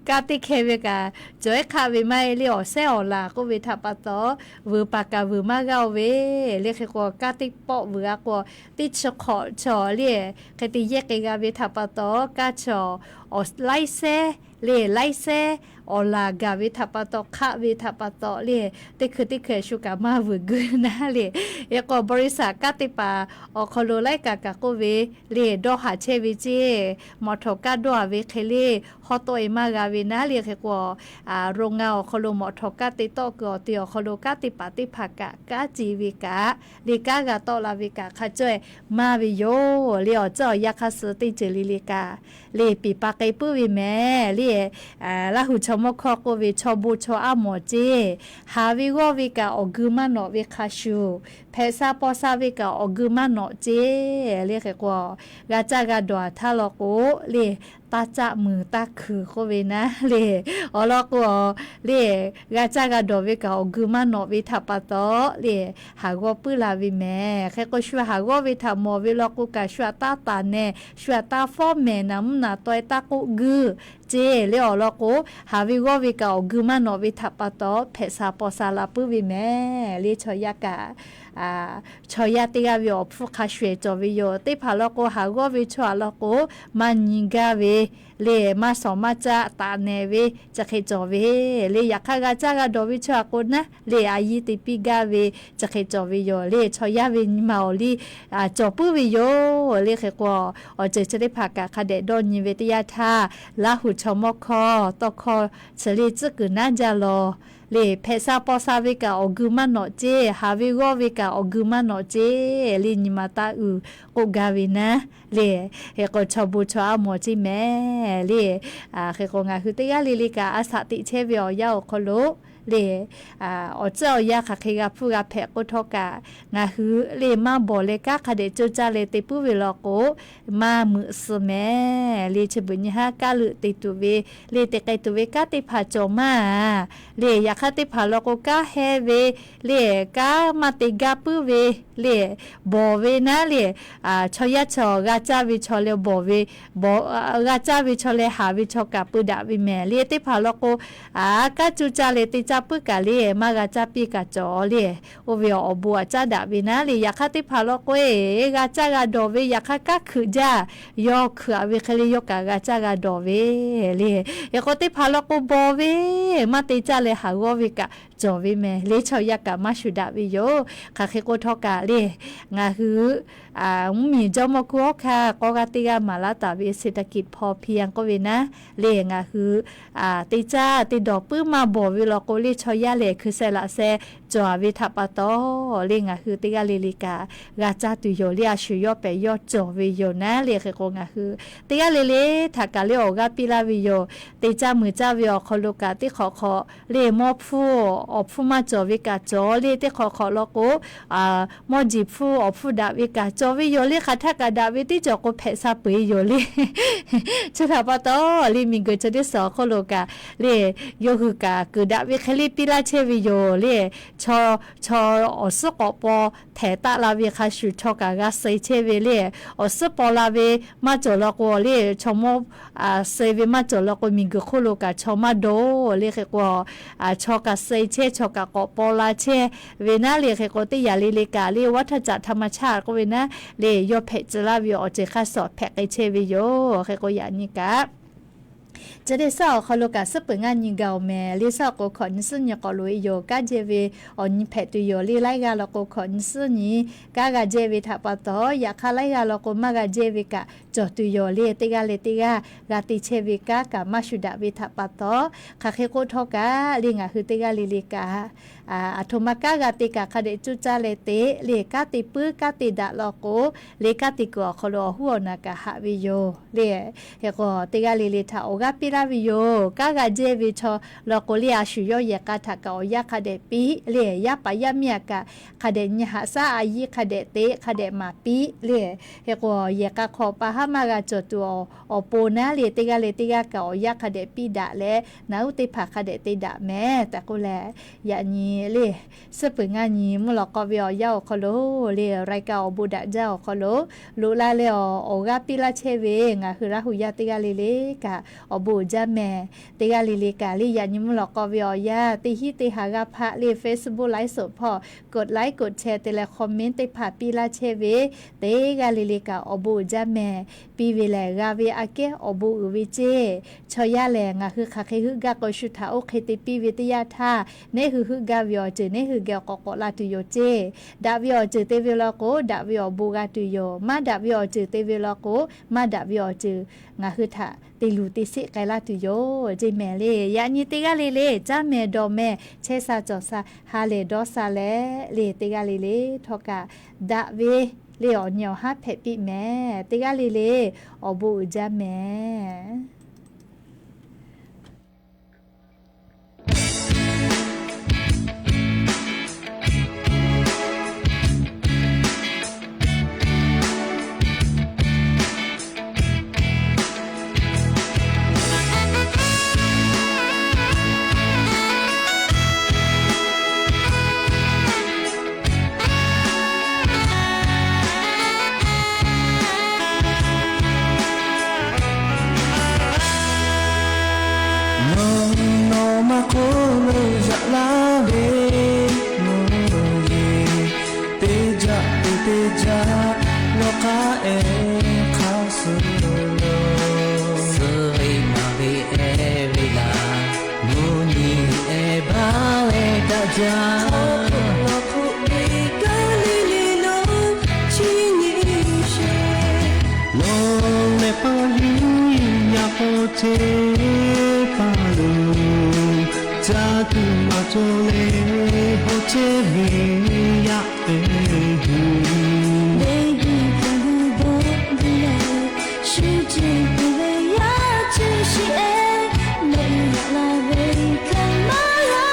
Kanˉ teˇ hkeh ve kaꞈ cawˬ ehˉ hk'aˆ ve maˇ heˆ le. Awˬ sehˉ awˬ laˬ k'oˆ ve htaꞈ pa taw, vuiˬ paˍ kaꞈ vuiˬ maˇ g'a oˬ ve le. Hk'e k'o, kanˉ teˇ pawˆ vuiˬ a k'o, teˇ chi hk'awꞈ chaw le, hk'e te yehˇ k'ai g'a ve htaꞈ pa taw, kanˉ chaw awˬ laiˉ sehˉ le, laiˉ sehˉ awˬ laˬ gaˬ ve htaꞈ pa taw, hk'aˆ ve htaꞈ pa taw le, teˇ hkui teˇ hkui shu kaꞈ maˇ vuiˬ guiˇ naˉ le. Hk'e k'o, บริษัท kanˉ teˇ hpaˍ awˬ hk'aw lo laiˉ kaꞈ kaꞈ k'oˆ ve le, dawˇ haˍ chehˇ ve ceˇ, mawꞈ htawˍ kanˉ dawˇ haˍ ve hk'e le, hawˉ tawˆ e maˇ g'a ve naˉ le. Hk'e k'o, โรงงาน awˬ hk'aw lo mawꞈ htawˍ kanˉ te tawˆ kuiˬ awˬ te awˬ hk'aw lo kanˉ teˇ hpaˍ teˇ hpaˍ kaꞈ kanˉ ce ve kaꞈ le, kanˉ g'a tawˆ la ve kaꞈ hk'a caweh maˇ ve yoˬ le. Awˬ ceuˬ awˬ yanˇ hk'a suh teˇ ceuˬ le le kaꞈ le, piˍ pa k'ai puiˉ ve mehˍ le. Laˇ hu chaw mawˇ hkawˇ k'oˆ ve, chaw bon chaw aˉ mawˬ ceˇ, haˍ ve g'awˇ ve kaꞈ awˬ geu maˇ nawꞈ ve hk'a shuˍ, hpehꞈ sha paw sha ve kaꞈ awˬ geu maˇ nawꞈ ceˇ le. Hk'e k'o, g'a caˇ g'a dawˬ a htaˇ law k'o le, taˇ caˆ muiˬ taˇ hkuiˬ k'oˆ ve naˉ le. Awˬ lawn k'o, le, g'a caˇ g'a dawˬ ve kaꞈ awˬ geu maˇ nawꞈ ve htaꞈ pa taw le, haˍ g'awˇ puiˉ la ve mehˍ. Hk'e k'o, shu haˍ g'awˇ ve htaꞈ mawˬ ve law k'o kaꞈ, shu aꞈ taˇ taˍ nehˬ, shu aꞈ taˇ fawˉ mehˍ, naˍ mvuhˇ naˍ taw e taˇ k'oˆ guiˇ ceˇ le. Awˬ lawn k'o, haˍ ve g'awˇ ve kaꞈ awˬ geu maˇ nawꞈ ve htaꞈ pa taw, hpehꞈ sha paw sha la puiˉ ve mehˍ le. Chaw yaˇ kaꞈ, chaw yaˇ teˇ g'aˇ ve awˬ hpfuhˇ hk'a shuˍ ehˍ cawˬ ve yoˬ. Teˇ hpaˍ law k'o, haˍ g'awˇ ve chaw aꞈ law k'o, maˇ nyi gaˇ ve le, maˇ shawˍ maˇ caˆ taˍ nehˬ ve chi hk'e cawˬ ve le. Yaꞈ hk'aˇ, g'a caˇ g'a dawˬ ve chaw aꞈ k'o naˉ le, a yiˇ te piˇ gaˇ ve chi hk'e cawˬ ve yoˬ le. Chaw yaˇ ve nyi ma awˬ liˇ cawˬ puiˉ ve yoˬ le. Hk'e k'o, awˬ ceuˬ chi teˇ hpaˍ kaꞈ hk'a dehꞈ dawˇ nyi ve teˇ yanˇ htaˇ, Laˇ hu chaw mawˇ hkawˇ tawˇ hkawˇ chi le tcuhˉ kuiˬ naˉ jaˇ law le, hpehꞈ sha paw sha ve kaꞈ awˬ geu maˇ nawꞈ ceˇ, haˍ ve g'awˇ ve kaꞈ awˬ geu maˇ nawꞈ ceˇ le, nyi ma taˇ uiˍ k'oˆ gaˇ ve naˉ le. Hk'e k'o, chaw bon chaw aˉ mawˬ ceˇ mehˍ le. Hk'e k'o, ngaˬ hui teˇ g'aˇ le le kaꞈ a shaꞈ teꞈ chehˇ ve awˬ yanˇ awˬ hk'aw lo le, awˬ tcuhˉ awˬ yanˇ hk'aˬ hk'e g'a hpuˇ g'a hpehꞈ k'oˆ htawˇ kaꞈ, ngaˬ hui le maˇ bawˬ leh kanˉ hk'a dehꞈ coˇ caˇ leh te puiˉ ve law k'o, maˇ meuꞈ suh mehˍ le. Chi beuꞈ nyi haˉ kaˇ leuꞈ te tuˬ ve le, te k'ai tuˬ ve kanˉ teˇ hpaˍ cawˬ maˇ le. Yaꞈ hk'aˇ teˇ hpaˍ law k'o, kanˉ hehnˇ ve le, kanˉ maˇ te gaˇ puiˉ ve le, bawˬ ve naˉ le, chaw yaˇ chaw g'a caˇ ve chaw leh bawˬ ve, g'a caˇ ve chaw leh haˍ ve chaw kaꞈ peu daꞈ ve mehˍ le. Teˇ hpaˍ law k'o, kanˉ coˇ caˇ leh te caˇ puiˉ kaꞈ le, maˇ g'a caˇ piˇ kaꞈ cawˬ le. Oˇ ve awˬ bon aꞈ caˉ daꞈ ve naˉ le. Yaꞈ hk'aˇ teˇ hpaˍ law k'o, g'a caˇ g'a dawˬ ve, yaꞈ hk'aˇ kanˉ hkeuꞈ jaˇ, yawˇ hkeuꞈ ve hk'e le yawˇ kaꞈ g'a caˇ g'a dawˬ ve le. Hk'e k'o teˇ hpaˍ law k'o, bawˬ ve maˇ te caˇ leh haˍ g'awˇ ve kaꞈ cawˬ ve mehˍ le. Chaw yaˇ kaꞈ maˇ shuˍ daꞈ ve yoˬ. Hk'aˬ hk'e k'o htawˇ kaꞈ le, ngaˬ hui mvuhˇmiˬ jawˇmawˇ hkunˉ hawˉ hkanˇ k'awˇ g'aˇ teˇ g'aˇ maˍ laˇ taˍ ve เศรษฐกิจพอเพียง k'oˆ ve naˉ le, ngaˬ hui te caˇ te dawˬ puiˉ maˇ bawˬ ve law k'o le, chaw yaˇ lehˬ hkui sheh laꞈ sheh cawˬ ve htaꞈ pa taw le, ngaˬ hui teˇ g'aˇ le le kaꞈ g'a caˇ tuˬ yoˬ le. A shu yawˇ pehꞈ yawˇ cawˬ ve yoˬ naˉ le. Hk'e k'o ngaˬ hui teˇ g'aˇ le le htaꞈ kaꞈ le awˬ g'aˇ piˇ laˇ ve yoˬ. Te caˇ meuˍ caˇ ve awˬ hk'aw lo kaꞈ teˇ hk'awꞈ hk'awꞈ le mawˇ hpfuhˇ awˬ hpfuhˇ maˇ cawˬ ve kaꞈ cawˬ le. Teˇ hk'awꞈ hk'awꞈ law k'o, mawˇ jeˬ hpfuhˇ awˬ hpfuhˇ daꞈ ve kaꞈ cawˬ ve yoˬ le. Hk'aˬ htaˆ kaꞈ daꞈ ve teˇ cawˬ k'o hpehꞈ sha peu-eˬ yoˬ le. Chi htaꞈ pa taw le, miˬguiˬ chi teˇ suhˍ awˬ hk'oˆ lo kaꞈ le, yawˇ hui kaꞈ kuiˬ daꞈ ve hk'e le piˇ laˇ chehˇ ve yoˬ le. Chaw, chaw awˬ suhˉ k'awꞈ paw hpehꞈ taˆ la ve hk'a shuˍ chaw kaꞈ g'a suh chehˇ ve le. Awˬ suhˉ paw la ve maˇ cawˬ law k'o le, chaw mawˇ suh ve maˇ cawˬ law k'o, miˬguiˬ hk'oˆ lo kaꞈ chaw maˇ dawˇ le. Hk'e k'o, chaw kaꞈ suh chehˇ, chaw kaꞈ k'awꞈ paw la chehˇ ve naˉ le. Hk'e k'o teˇ yaꞈ le le kaꞈ le วัฏจักรธรรมชาติ k'oˆ ve naˉ le, yawˇ hpehꞈ tcuh laˇ ve awˬ ceuˬ hk'aˇ suhˍ hpehꞈ k'ai chehˇ ve yoˬ. Hk'e k'o yaꞈ nyi kaꞈ Chi teˇ suhˍ awˬ hk'aw lo kaꞈ suhˉ peuˬ ngaˇ nyi gaˬ-oˬ mehˍ le. Suhˉ awˬ k'o hkawꞈ nyi suhˉ nyi k'awꞈ loꞈ-e yoˬ. Kanˉ jehˇ ve awˬ nyi hpehꞈ tuˬ yoˬ le. Laiˉ g'aˇ law k'o hkawꞈ nyi suhˉ nyi kanˉ g'a jehˇ ve htaꞈ pa taw, yaꞈ hk'aˇ laiˉ g'aˇ law k'o maˇ g'a jehˇ ve kaꞈ cawˬ tuˬ yoˬ le. Teˇ g'aˇ leh teˇ g'aˇ g'a te chehˇ ve kanˉ kaꞈ maˇ shuˍ daꞈ ve htaꞈ pa taw, hk'aˬ hk'e k'oˆ htawˇ kaꞈ le ngaˬ hui teˇ g'aˇ le le kaꞈ aˬ htoꞈ ma kanˉ g'a te kaꞈ hk'a dehꞈ coˇ caˇ leh te le, kanˉ te puiˉ kanˉ te daꞈ law k'o le, kanˉ te kuiˬ awˬ hk'aw lo awˬ huˉ awˬ naˬ kaꞈ haꞈ ve yoˬ le. Hk'e k'o teˇ g'aˇ le le htaꞈ awˬ g'aˇ piˇ laˇ ve yoˬ. Kanˉ g'a jehˇ ve chaw law k'o le, a shu yawˇ yehˬ k'a htaꞈ kaꞈ awˬ yanˇ hk'a dehꞈ piˇ le. Yaˇ paˍ yaˇ miˇ aꞈ kaꞈ hk'a dehꞈ nyi haꞈ shaˉ a yiˇ hk'a dehꞈ te hk'a dehꞈ maˍ piˇ le. Hk'e k'o yehˬ k'a hk'aw pa haˉ maˇ g'a cawˬ tuˬ awˬ pon naˉ le, teˇ g'aˇ le teˇ g'aˇ kaꞈ awˬ yanˇ hk'a dehꞈ piˇ daꞈ leh, naˬ uˉ teˇ hpaˍ hk'a dehꞈ te daꞈ mehˍ tehꞈ k'oˆ leh, yaꞈ nyi le suhˉ peuˬ ngaˇ nyi mvuhˇ lawꞈ k'aw ve awˬ yanˇ awˬ hk'aw lo le, รายการ awˬ bon daꞈ jaˇ awˬ hk'aw lo loꞈ la leh awˬ, awˬ g'aˇ piˇ laˇ chehˇ ve ngaˬ hui Laˇ huˍ yaˇ teˇ g'aˇ le le kaꞈ awˬ bon uiˍ jaˇ mehˍ. Teˇ g'aˇ le le kaꞈ le yaꞈ nyi mvuhˇ lawꞈ k'aw ve awˬ yanˇ teˇ hinˉ teˇ ha g'aˇ hpaˆ le Facebook ไลฟ์สด hpawˇ กดไลค์ กดแชร์ te leh comment teˇ hpaˍ piˇ laˇ chehˇ ve teˇ g'aˇ le le kaꞈ awˬ bon uiˍ jaˇ mehˍ. Piˇ ve lehˬ g'a ve aꞈ kehˉ awˬ bon uiˍ ve ceˇ. Chaw yaˇ lehˬ ngaˬ hui hk'aˬ hk'e heuˆ gaˇ k'o, shu htaꞈ oˇ hk'e te piˇ ve teˇ yanˇ htaˇ, neˉ hui heuˆ gaˇ ve awˬ ceuˬ neˉ hui geh awˬ k'awꞈ k'awꞈ la tuˬ yoˬ ceˇ. Daꞈ ve awˬ ceuˬ te ve law k'o, daꞈ ve awˬ bon g'a tuˬ yoˬ. Maˇ daꞈ ve awˬ ceuˬ te ve law k'o, maˇ daꞈ ve awˬ ceuˬ ngaˬ hui htaꞈ te luˬ te sheˆ k'ai laˇ tuˬ yoˬ ceˇ mehˍ le. Yaꞈ nyi teˇ g'aˇ le le caˉ mehˍ dawˬ mehˍ chehˇ sha cawˬ sha ha lehˬ dawˇ sha leh le, teˇ g'aˇ le le htawˇ kaꞈ daꞈ ve le awˬ nyi awˬ haˉ hpehꞈ piˇ mehˍ. Teˇ g'aˇ le le awˬ bon uiˍ jaˇ mehˍ. Nawˬ nawˬ ma hk'oˆ lo yaꞈ laˇ ve, nawˬ yeˬ teˇ jaˆ teˇ teˇ jaˆ lawˬ k'aˉ ehˉ hk'aˇ suh lo, suh ve maˍ ve ehˉ ve laˬ, mvuhˇ nyi ehˉ baˆ leh daꞈ jaˇ. Hk'aw hk'oˆ lawˬ hk'oˆ ve kanˉ le le lo, chi nyi sheˍ. Nawˬ lehˬ paˇ yuˬ yaꞈ k'aw chehˇ paˇ lo, caˇ tuˬ maˇ cawˬ leh hawˉ chehˇ ve yaˇ ehˉ hui, shu ceˬ tuˬ ve yaˇ ceˬ shiˍ ehˉ, nawˬ yaꞈ la ve hkanˍ maˇ g'a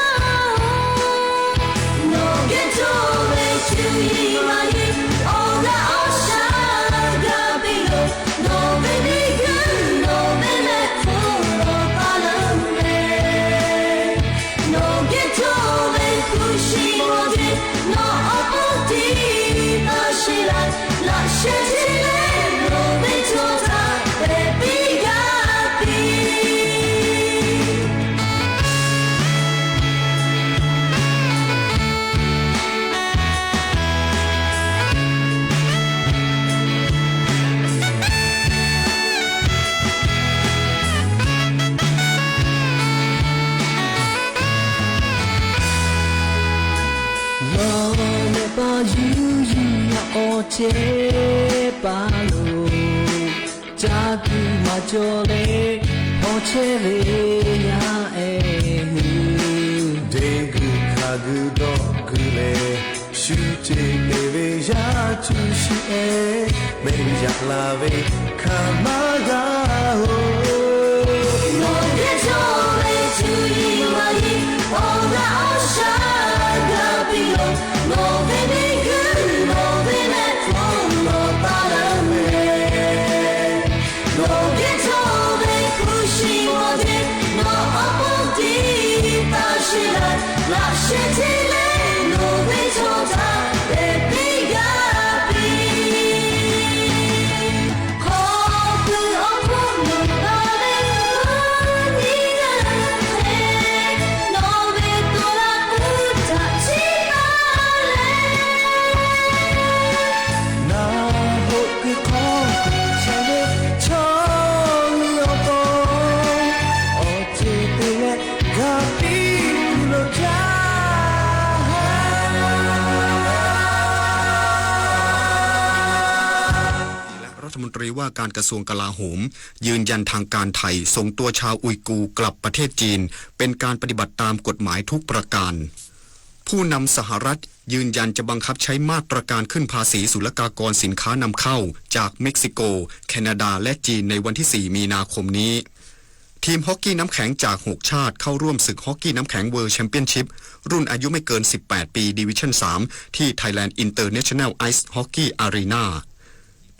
Awˬ cehˬ paˍ lo, caˇ tuˬ maˇ cawˬ leh, hpawˇ chehˇ ve yaˇ ehˉ hui, deˇ guiˬ hkaˇ guiˬ dawˇ guiˬ leh, shu ceˬ te ve yaˇ cuˇ shiˍ ehˉ, mehˆ yaꞈ la ve hk'aˬ maˇ g'a oˬ. Nawˬ geh cawˬ ve cuˇ yiˍ maˇ yiˍ, awˬ g'aˇ awˬ shaˉ g'a piˇ lo, nawˬ ve miˬguiˬ nawˬ ve mehˆ hpfuhˇ nawˬ pa leuˉ ve, nawˬ geh cawˬ ve hpu shi mawˬ ve, nawˬ awˬ pon tiˉ taˇ sheˍ leh, laꞈ sheh chehˇ leh nawˬ ve chaw htaꞈ te piˇ g'a piˇ. Hk'aw pui awˬ hpawˇ nawˬ g'a ve, a nyi g'a hk'e, nawˬ ve tawˇ laˇ puˇ htaꞈ chiˇ taˇ leh, naˬ hoꞈ kuiˬ hk'aw kuiˬ chehˇ ve chaw nyi awˬ pon, awˬ ceuˬ te leh g'a piˇ lo jaˇ. รัฐมนตรีว่าการกระทรวงกลาโหม ยืนยันทางการไทยส่งตัวชาวอุยกูร์กลับประเทศจีน เป็นการปฏิบัติตามกฎหมายทุกประการ ผู้นำสหรัฐยืนยันจะบังคับใช้มาตรการขึ้นภาษีศุลกากรสินค้านำเข้าจากเม็กซิโก แคนาดา และจีนในวันที่ สี่ มีนาคมนี้ ทีมฮอกกี้น้ำแข็งจาก หก ชาติเข้าร่วมศึกฮอกกี้น้ำแข็ง World Championship รุ่นอายุไม่เกิน สิบแปด ปี Division สาม ที่ Thailand International Ice Hockey Arena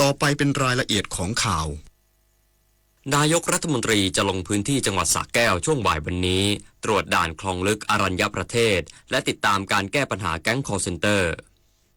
ต่อไปเป็นรายละเอียดของข่าว นายกรัฐมนตรีจะลงพื้นที่จังหวัดสระแก้วช่วงบ่ายวันนี้ ตรวจด่านคลองลึกอรัญญประเทศ และติดตามการแก้ปัญหาแก๊ง call center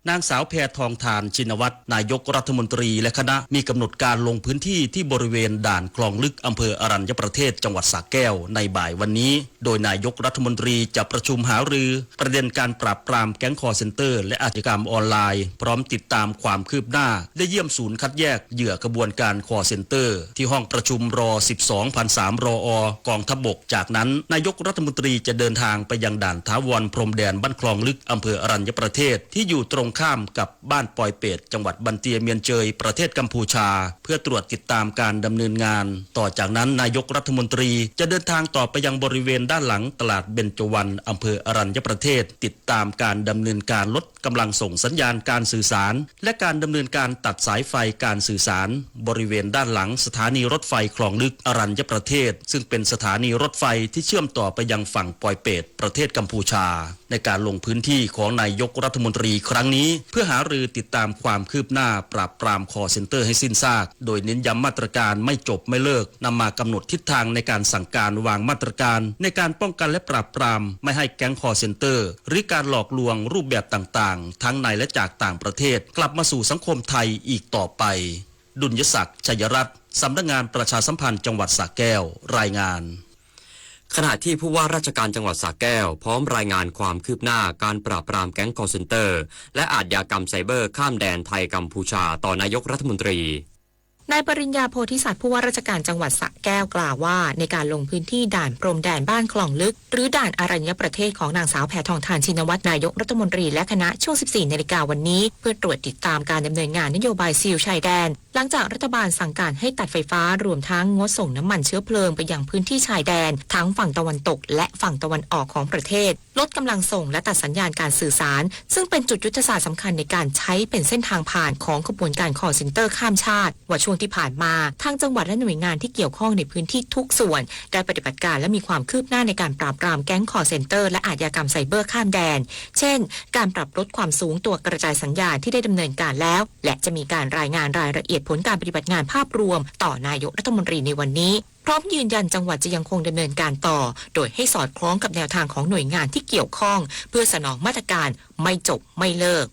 นางสาว แพทองธาร ชินวัตร นายกรัฐมนตรีและคณะมีกำหนดการลงพื้นที่ที่บริเวณด่านคลองลึกอำเภออรัญญประเทศจังหวัดสระแก้วในบ่ายวันนี้ โดยนายกรัฐมนตรีจะประชุมหารือประเด็นการปราบปรามแก๊ง call center และอาชญากรรมออนไลน์ พร้อมติดตามความคืบหน้า ได้เยี่ยมศูนย์คัดแยกเหยื่อขบวนการ call center ที่ห้องประชุม ร.สิบสอง พันสาม รอ กองทัพบก จากนั้นนายกรัฐมนตรีจะเดินทางไปยังด่านถาวรพรมแดนบ้านคลองลึก อำเภออรัญญประเทศ ที่อยู่ตรงข้ามกับบ้านปอยเปต จังหวัดบันเตียเมียนเจย ประเทศกัมพูชา เพื่อตรวจติดตามการดำเนินงาน ต่อจากนั้นนายกรัฐมนตรีจะเดินทางต่อไปยังบริเวณด้านหลังตลาดเบญจวรรณ อำเภออรัญญประเทศ ติดตามการดำเนินการลดกำลังส่งสัญญาณการสื่อสาร และการดำเนินการตัดสายไฟการสื่อสาร บริเวณด้านหลังสถานีรถไฟคลองลึกอรัญญประเทศ ซึ่งเป็นสถานีรถไฟที่เชื่อมต่อไปยังฝั่งปอยเปต ประเทศกัมพูชา ในการลงพื้นที่ของนายกรัฐมนตรีครั้งนี้ เพื่อหารือติดตามความคืบหน้าปราบปราม call center ให้สิ้นซาก โดยเน้นย้ำมาตรการไม่จบไม่เลิก นำมากำหนดทิศทางในการสั่งการวางมาตรการในการป้องกันและปราบปรามไม่ให้แก๊ง call center หรือการหลอกลวงรูปแบบต่างๆ ทั้งในและจากต่างประเทศ กลับมาสู่สังคมไทยอีกต่อไป ดุลยศักดิ์ ชัยรัตน์ สำนักงานประชาสัมพันธ์จังหวัดสระแก้ว รายงาน ขณะที่ผู้ว่าราชการจังหวัดสระแก้ว พร้อมรายงานความคืบหน้าการปราบปรามแก๊ง call center และอาชญากรรมไซเบอร์ข้ามแดนไทยกัมพูชา ต่อนายกรัฐมนตรี นายปริญญา โพธิสัตว์ ผู้ว่าราชการจังหวัดสระแก้วกล่าวว่า ในการลงพื้นที่ด่านพรมแดนบ้านคลองลึก หรือด่านอรัญญประเทศของนางสาวแพทองธาร ชินวัตร นายกรัฐมนตรีและคณะ ช่วง สิบสี่ นาฬิกาวันนี้ เพื่อตรวจติดตามการดำเนินงานนโยบายซีลชายแดน หลังจากรัฐบาลสั่งการให้ตัดไฟฟ้ารวมทั้งงดส่งน้ำมันเชื้อเพลิงไปยังพื้นที่ชายแดน ทั้งฝั่งตะวันตกและฝั่งตะวันออกของประเทศ ลดกำลังส่งและตัดสัญญาณการสื่อสาร ซึ่งเป็นจุดยุทธศาสตร์สำคัญในการใช้เป็นเส้นทางผ่านของขบวนการ call center ข้ามชาติ ว่าช่วงที่ผ่านมา ทางจังหวัดและหน่วยงานที่เกี่ยวข้องในพื้นที่ทุกส่วน ได้ปฏิบัติการและมีความคืบหน้าในการปราบปรามแก๊ง call center และอาชญากรรมไซเบอร์ข้ามแดน เช่น การปรับลดความสูงตัวกระจายสัญญาณที่ได้ดำเนินการแล้ว และจะมีการรายงานรายละเอียดผลการปฏิบัติงานภาพรวมต่อนายกรัฐมนตรีในวันนี้ พร้อมยืนยันจังหวัดจะยังคงดำเนินการต่อ โดยให้สอดคล้องกับแนวทางของหน่วยงานที่เกี่ยวข้อง เพื่อสนองมาตรการไม่จบไม่เลิก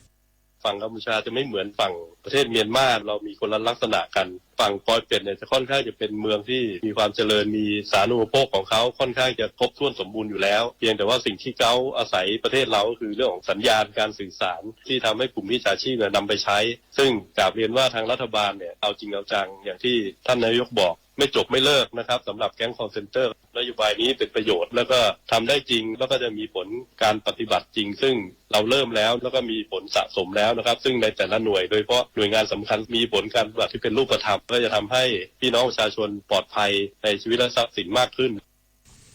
ฝั่งกัมพูชาจะไม่เหมือนฝั่งประเทศเมียนมา เรามีคนละลักษณะกัน ฝั่งปอยเปตเนี่ยจะค่อนข้างจะเป็นเมืองที่มีความเจริญ มีสาธารณูปโภคของเขาค่อนข้างจะครบถ้วนสมบูรณ์อยู่แล้ว เพียงแต่ว่าสิ่งที่เขาอาศัยประเทศเราก็คือเรื่องของสัญญาณการสื่อสาร ที่ทำให้กลุ่มมิจฉาชีพเนี่ยนำไปใช้ ซึ่งกราบเรียนว่าทางรัฐบาลเนี่ยเอาจริงเอาจัง อย่างที่ท่านนายกบอก ไม่จบไม่เลิกนะครับ สำหรับแก๊ง call center นโยบายนี้เป็นประโยชน์ แล้วก็ทำได้จริง แล้วก็จะมีผลการปฏิบัติจริง ซึ่งเราเริ่มแล้ว แล้วก็มีผลสะสมแล้วนะครับ ซึ่งในแต่ละหน่วย โดยเฉพาะหน่วยงานสำคัญ มีผลการปฏิบัติที่เป็นรูปธรรม ก็จะทำให้พี่น้องประชาชนปลอดภัยในชีวิตและทรัพย์สินมากขึ้น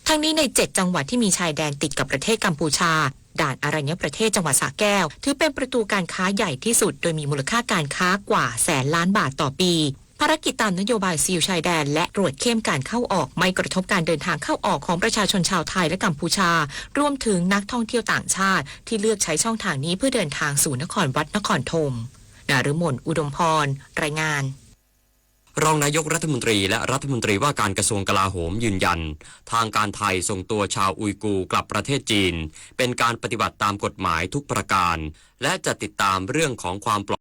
ทั้งนี้ในเจ็ดจังหวัดที่มีชายแดนติดกับประเทศกัมพูชา ด่านอรัญญประเทศจังหวัดสระแก้ว ถือเป็นประตูการค้าใหญ่ที่สุด โดยมีมูลค่าการค้ากว่าแสนล้านบาทต่อปี ภารกิจตามนโยบายซีลชายแดน และตรวจเข้มการเข้าออก ไม่กระทบการเดินทางเข้าออกของประชาชนชาวไทยและกัมพูชา รวมถึงนักท่องเที่ยวต่างชาติที่เลือกใช้ช่องทางนี้เพื่อเดินทางสู่นครวัดนครธม นฤมล อุดมพร รายงาน รองนายกรัฐมนตรีและรัฐมนตรีว่าการกระทรวงกลาโหมยืนยัน ทางการไทยส่งตัวชาวอุยกูร์กลับประเทศจีน เป็นการปฏิบัติตามกฎหมายทุกประการ และจะติดตามเรื่องของความปลอด